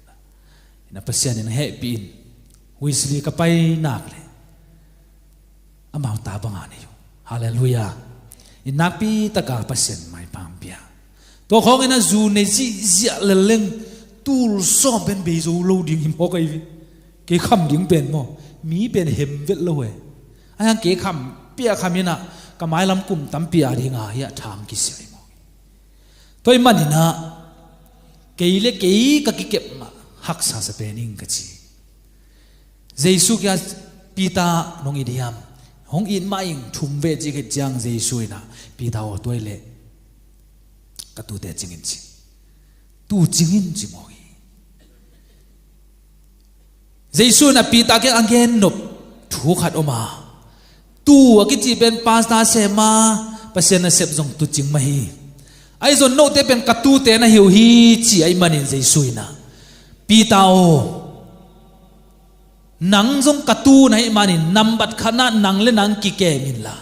Ina Pasian in hehpih in, Wesley ka pai nak le amau ta banga nei uh. Halleluiah. In nakpi taka Pasian maipha pia. Tua khawng ina zu nei zihziah lelleng tul sawm pen bei zo lo ding hi mawk ahi ve. Kei kham ding pen maw, mi pen hem vet lo e. Ahi hang kei kham pia kham ina ka mailam kum tampi a dinga hiah thang kisia hi mawk. Tua ih maninah kei le kei ka kikep mah haksa sa pen ing ka ci. Jesu kia Peter nong it hiam? Hong it mah ing, thum ve cih khit ciang Jesu inah Peter aw, tua ih leh ka tute cingin ci. Tu cingin ci mawk hi. Jesu inah Peter kiang a gen nop thu khat om a, tu a kici pen pastor sem a, Pasian nasep zong tu cing mah hi. Ahi zong note pen ka tute na hi uh hi ci ahih manin Jesu inah Peter aw, nang zong ka tu na hih manin nambat khatna nang le nang kikem inla,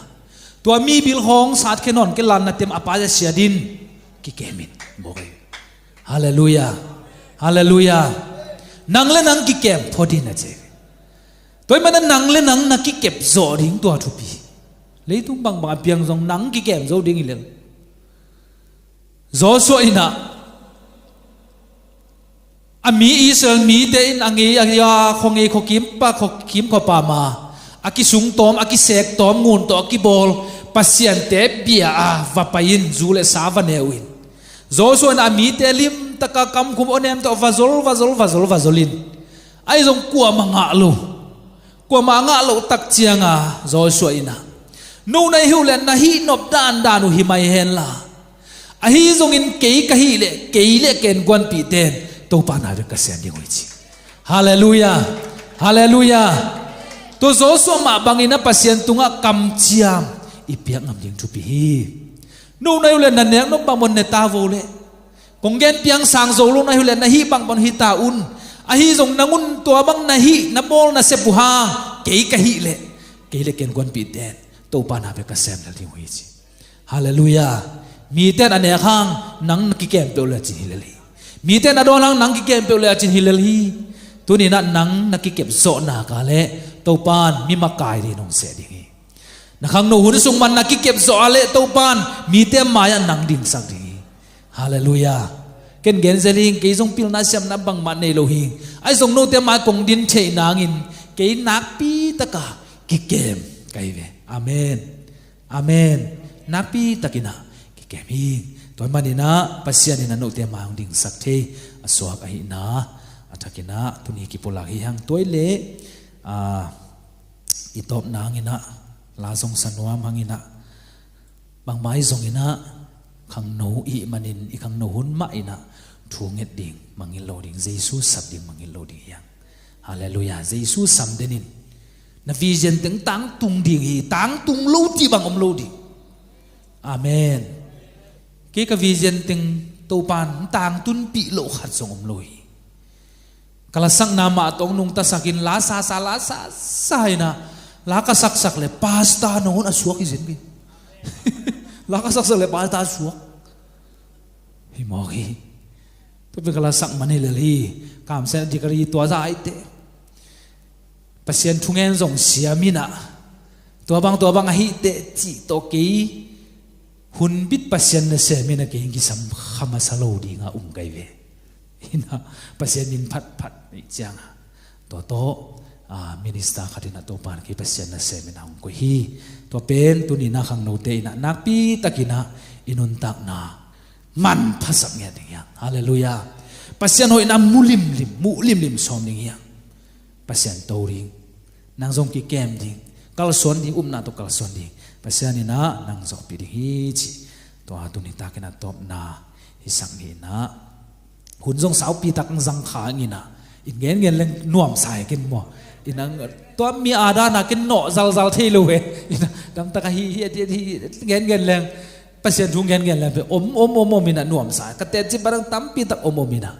tua mi bil khawng sat khe nawn kei la, na tem a pai a siat in kikem in. Bawk ahi. Halleluiah. Halleluiah. Nang le nang kikem phot in a ci. Tua ih mana nang le nang na kikep zawh ding tua thupi. Leitung bangbang a piang zong nang kikem zo ding hi lel. Joshua inah a mi Israel mite in a ngei a, a khuangei khuakim pa, khuakim khuapam a, a kisungtawm, a kisektawm, ngun tawh a kibawl pasiante bia a va pai in, zu le sa va ne uh in. Joshua in a mite limtaka kamkhum awnem tawh va zol, va zol, va zol, va zol in. Ahi zong kuamah ngah lo. Kuamah ngah loh tak cianga Joshua inah, no na hih uh le na hih nop dandan uh hi mai henla, ahi zongin kei ka hih leh kei le ken guanpihten Topa na bek ka sem ding uh hi ci. Halleluiah. Halleluiah. Tua Joshua mah bangin a Pasian tungah kamciam i piak ngam ding thupi hi. No na hih uh le na nek nop bang bang ne ta vo le, kong gen piang sang zo lo na hih uh le na hih bang bang hi ta un. Ahi zong nang un tua bang na hih na bawl na sep uh hang kei ka hih leh kei le ken guanpihten Topa na bek ka sem lel ding uh hi ci. Halleluiah. Miten a nek hang nang na kikem peuh le a cin hi lel hi. Miten a dawn hang nang kikem peuh le a cin hi lel hi. Tuninah nang na kikep zawh nak a le Topan mi makai ding nong seh ding hi. Na khangno hun sung man na kikep zawh a le Topan mite mai-ah nang dingsak ding hi. Halleluiah. Ken gen zel hing, kei zong pilna siamna bangmah nei lo hing. Ahi zong note mai kong din theih nangin kei nakpi taka kikem ka hi ve. Amen. Amen. Nakpi takinah kikem hi. Tua maninah Pasian inah note mai hong dingsak thei a suak ahihna a thakinah tuni kipulak hi hang. Tua ih leh, ah, i tawpna hanginah la zong sa nuam hanginah, bangmah ahi zonginah khangno ihih manin i khangno hun mah inah thu nget ding mangngilh lo ding, Jesu sap ding mangngilh lo ding hi hang. Halleluiah. Jesu sam den in. Na vision teng tangtung ding hi. Tangtung lo cih bang om lo ding. Amen. Kei ka vision teng Topan tangtunpih loh khat zong om lo hi. Ka lasakna mah tawh nungtasakin la sasa, la sasa inah la ka saksak le pastor nangawn a suak hi zen kei. La ka saksak le pastor a suak hi mawk hi. Tua pen ka lasak man hi lel hi. Kamsiat degree tua zah ahi teh, Pasian thungen zong siam inah, tua bang tua bang ahi teh cih tawh kei hun bit Pasian nasem inah kei hing kisam kha masa lo dinga um ka hi ve. Inah Pasian min phatphat nih cianga tua tawh, ah, minister khat inah Topan kei Pasian nasem inah hong koih hi. Tua pen tuninah khangnote inah nakpi takinah i nuntakna manphasak ngiat ding hi hang. Halleluiah. Pasian hoihna mu limlim, mu limlim sawm ding hi hang. Pasian to ding, nang zong kikem ding, kalsuan ding, upna tawh kalsuan ding, Pasian inah nang zawhpih ding hi ci. Tua tuni takinah tawpna hisak ni inah, hun zong saupi tak zang kha inah, in gengen leng nuamsa hi ken maw. Inah tua mi a dana ken nawh zalzal thei lo he. Inah damtak ahi hi, hi, hi, hi, gengen leng, Pasian thu gengen leng pe om om om om inah nuamsa. Ka teci barang tampi tak om om inah.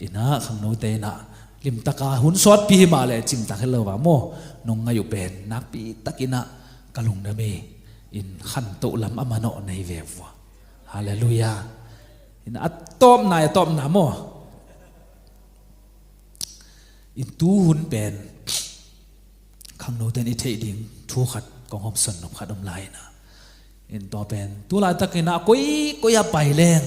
Inah khangnote inah limtaka hun sawtpi hi mah leh cimtak hi lo va maw, nong ngaih uh pen nakpi takinah ka lungdam hi. In khantoh lam a manawh na hi ve vua. Halleluiah. Inah a tawpna, a tawpna maw, In tu hun pen khangnote in i theih ding thu khat kong hawmsawn nop khat om lai ina, in tua pen tu laitakin ah koi koi a pai leng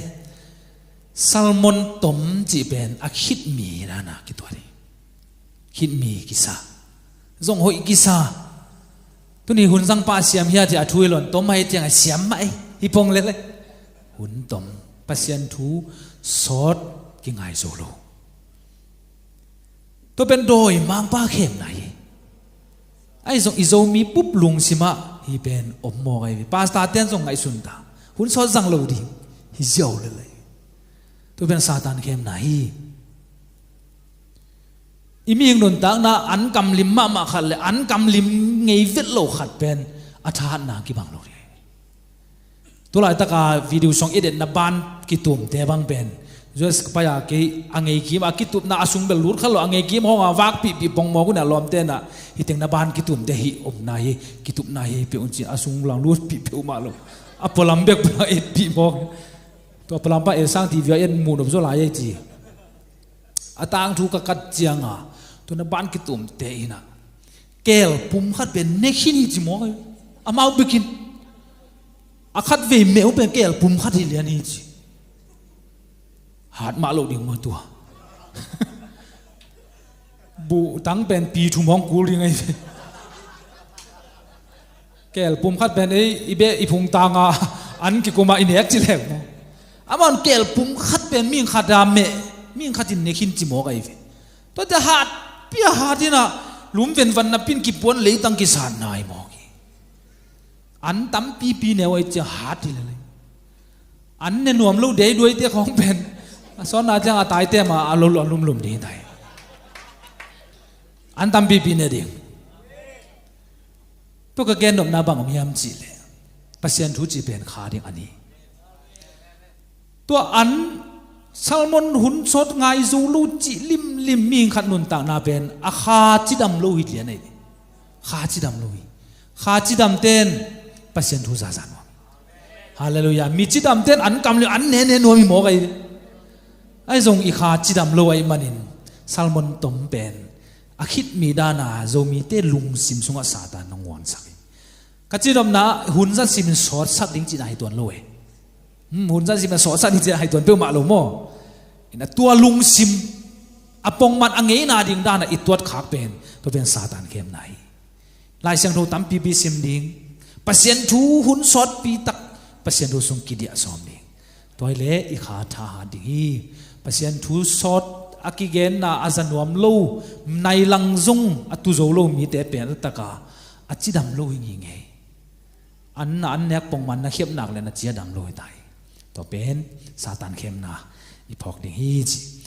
Salmon tom cih pen a khitmi dana kituat hi. Khitmi kisa, zong hoih kisa. Tuni hun zangpa a siam hiat hi a thu hi lo in, tom ahih ciang a siam mah hi pong lele. Hun tom, Pasian thu sawt kingai zo lo. Tua pen dawi mangpa khemna hi. Ahi zong i Zomi pup lungsimah hi pen om mawk ahi ve. Pastor ten zong ngaihsun ta, hun sawt zang lo ding hi ziau lele. Tua pen Satan khemna hi. I mihing nuntakna an kamlim mahmah khat le an kamlim ngei vet lo khat pen a thahatna kibang lo ding. Tulaitaka video song editna ban kitumte bang pen U S ka pai a kei a ngei kim a kitupna a sung bel lut kha lo, a ngei kim hong a vakpihpih pongmawk un a lawmte na, hiteng na ban kitumte hi omna hi, kitupna hi peuh un ci a sung lang lutpih peuhmah lo. A pualam bek pula etpih mawk. Tua pualam pa et sang T V a et muh nop zaw lai ei ci. A tangthu ka kat cianga tuna ban kitumte ina kel pum khat pen ne khin hi ci mawk ei. Amau bikin a khat vei meuh pen kel pum khat hi lian hi ci. Hat mah lo ding mah tua. Buhtang pen pi thum hong kul ding ahi ve. Kel pum khat pen ei i beh i phungtanga an kikuma i nek ci lek maw? Aman kel pum khat pen ming khat a meh, ming khat in ne khin ci mawk ahi ve. Tuate hat pia hat ina lum venvan na pin kipuan leitang kisat nai mawk hi. An tampipi neu ei cia hat hi lele. An ne nuam lo deiduaite khawng pen a sawnna ciang a taite ma a lo a lumlum ding tai. An tampipi ne ding. Tua ka gen nopna bang om hiam cih leh Pasian thu cih pen kha ding a ni. Tua an Salmon hun sawt ngai zo lo cih limlim mihing khat nuntakna pen a kha cidam lo hi lian ei. Kha cidam lo hi. Kha cidam ten Pasian thu zaza nuam. Halleluiah. Mi cidam ten an kamlim an nene nuam hi mawk ahi. Ahi zong i kha cidam lo ahi manin Salmon tom pen a khitmi dana Zomite lungsim sungah Satan nong nguansak hi. Ka cidamna hun zat simin sawtsak ding cihna hi tuan lo e. Hmm, hun zat simin sawtsak ding cihna hi tuan peuhmah lo maw? Ina tua lungsim a pongman a ngeina ding dana i tuat khak pen tua pen Satan khemna hi. Lai Siangtho tampipi sim ding. Pasian thu hun sawtpi tak Pasian thu sung kidiah sawm ding. Tua hi leh i kha thahat ding hi. Pasian thu sawt a kigenna a za nuam lo nai lang zong a tu zo lo mite pen a taka a cidam lo hi ngingei. An na an nek pongman na khiapnak le na cidam lo hi tai. Tua pen Satan khemna i phawk ding hi ci.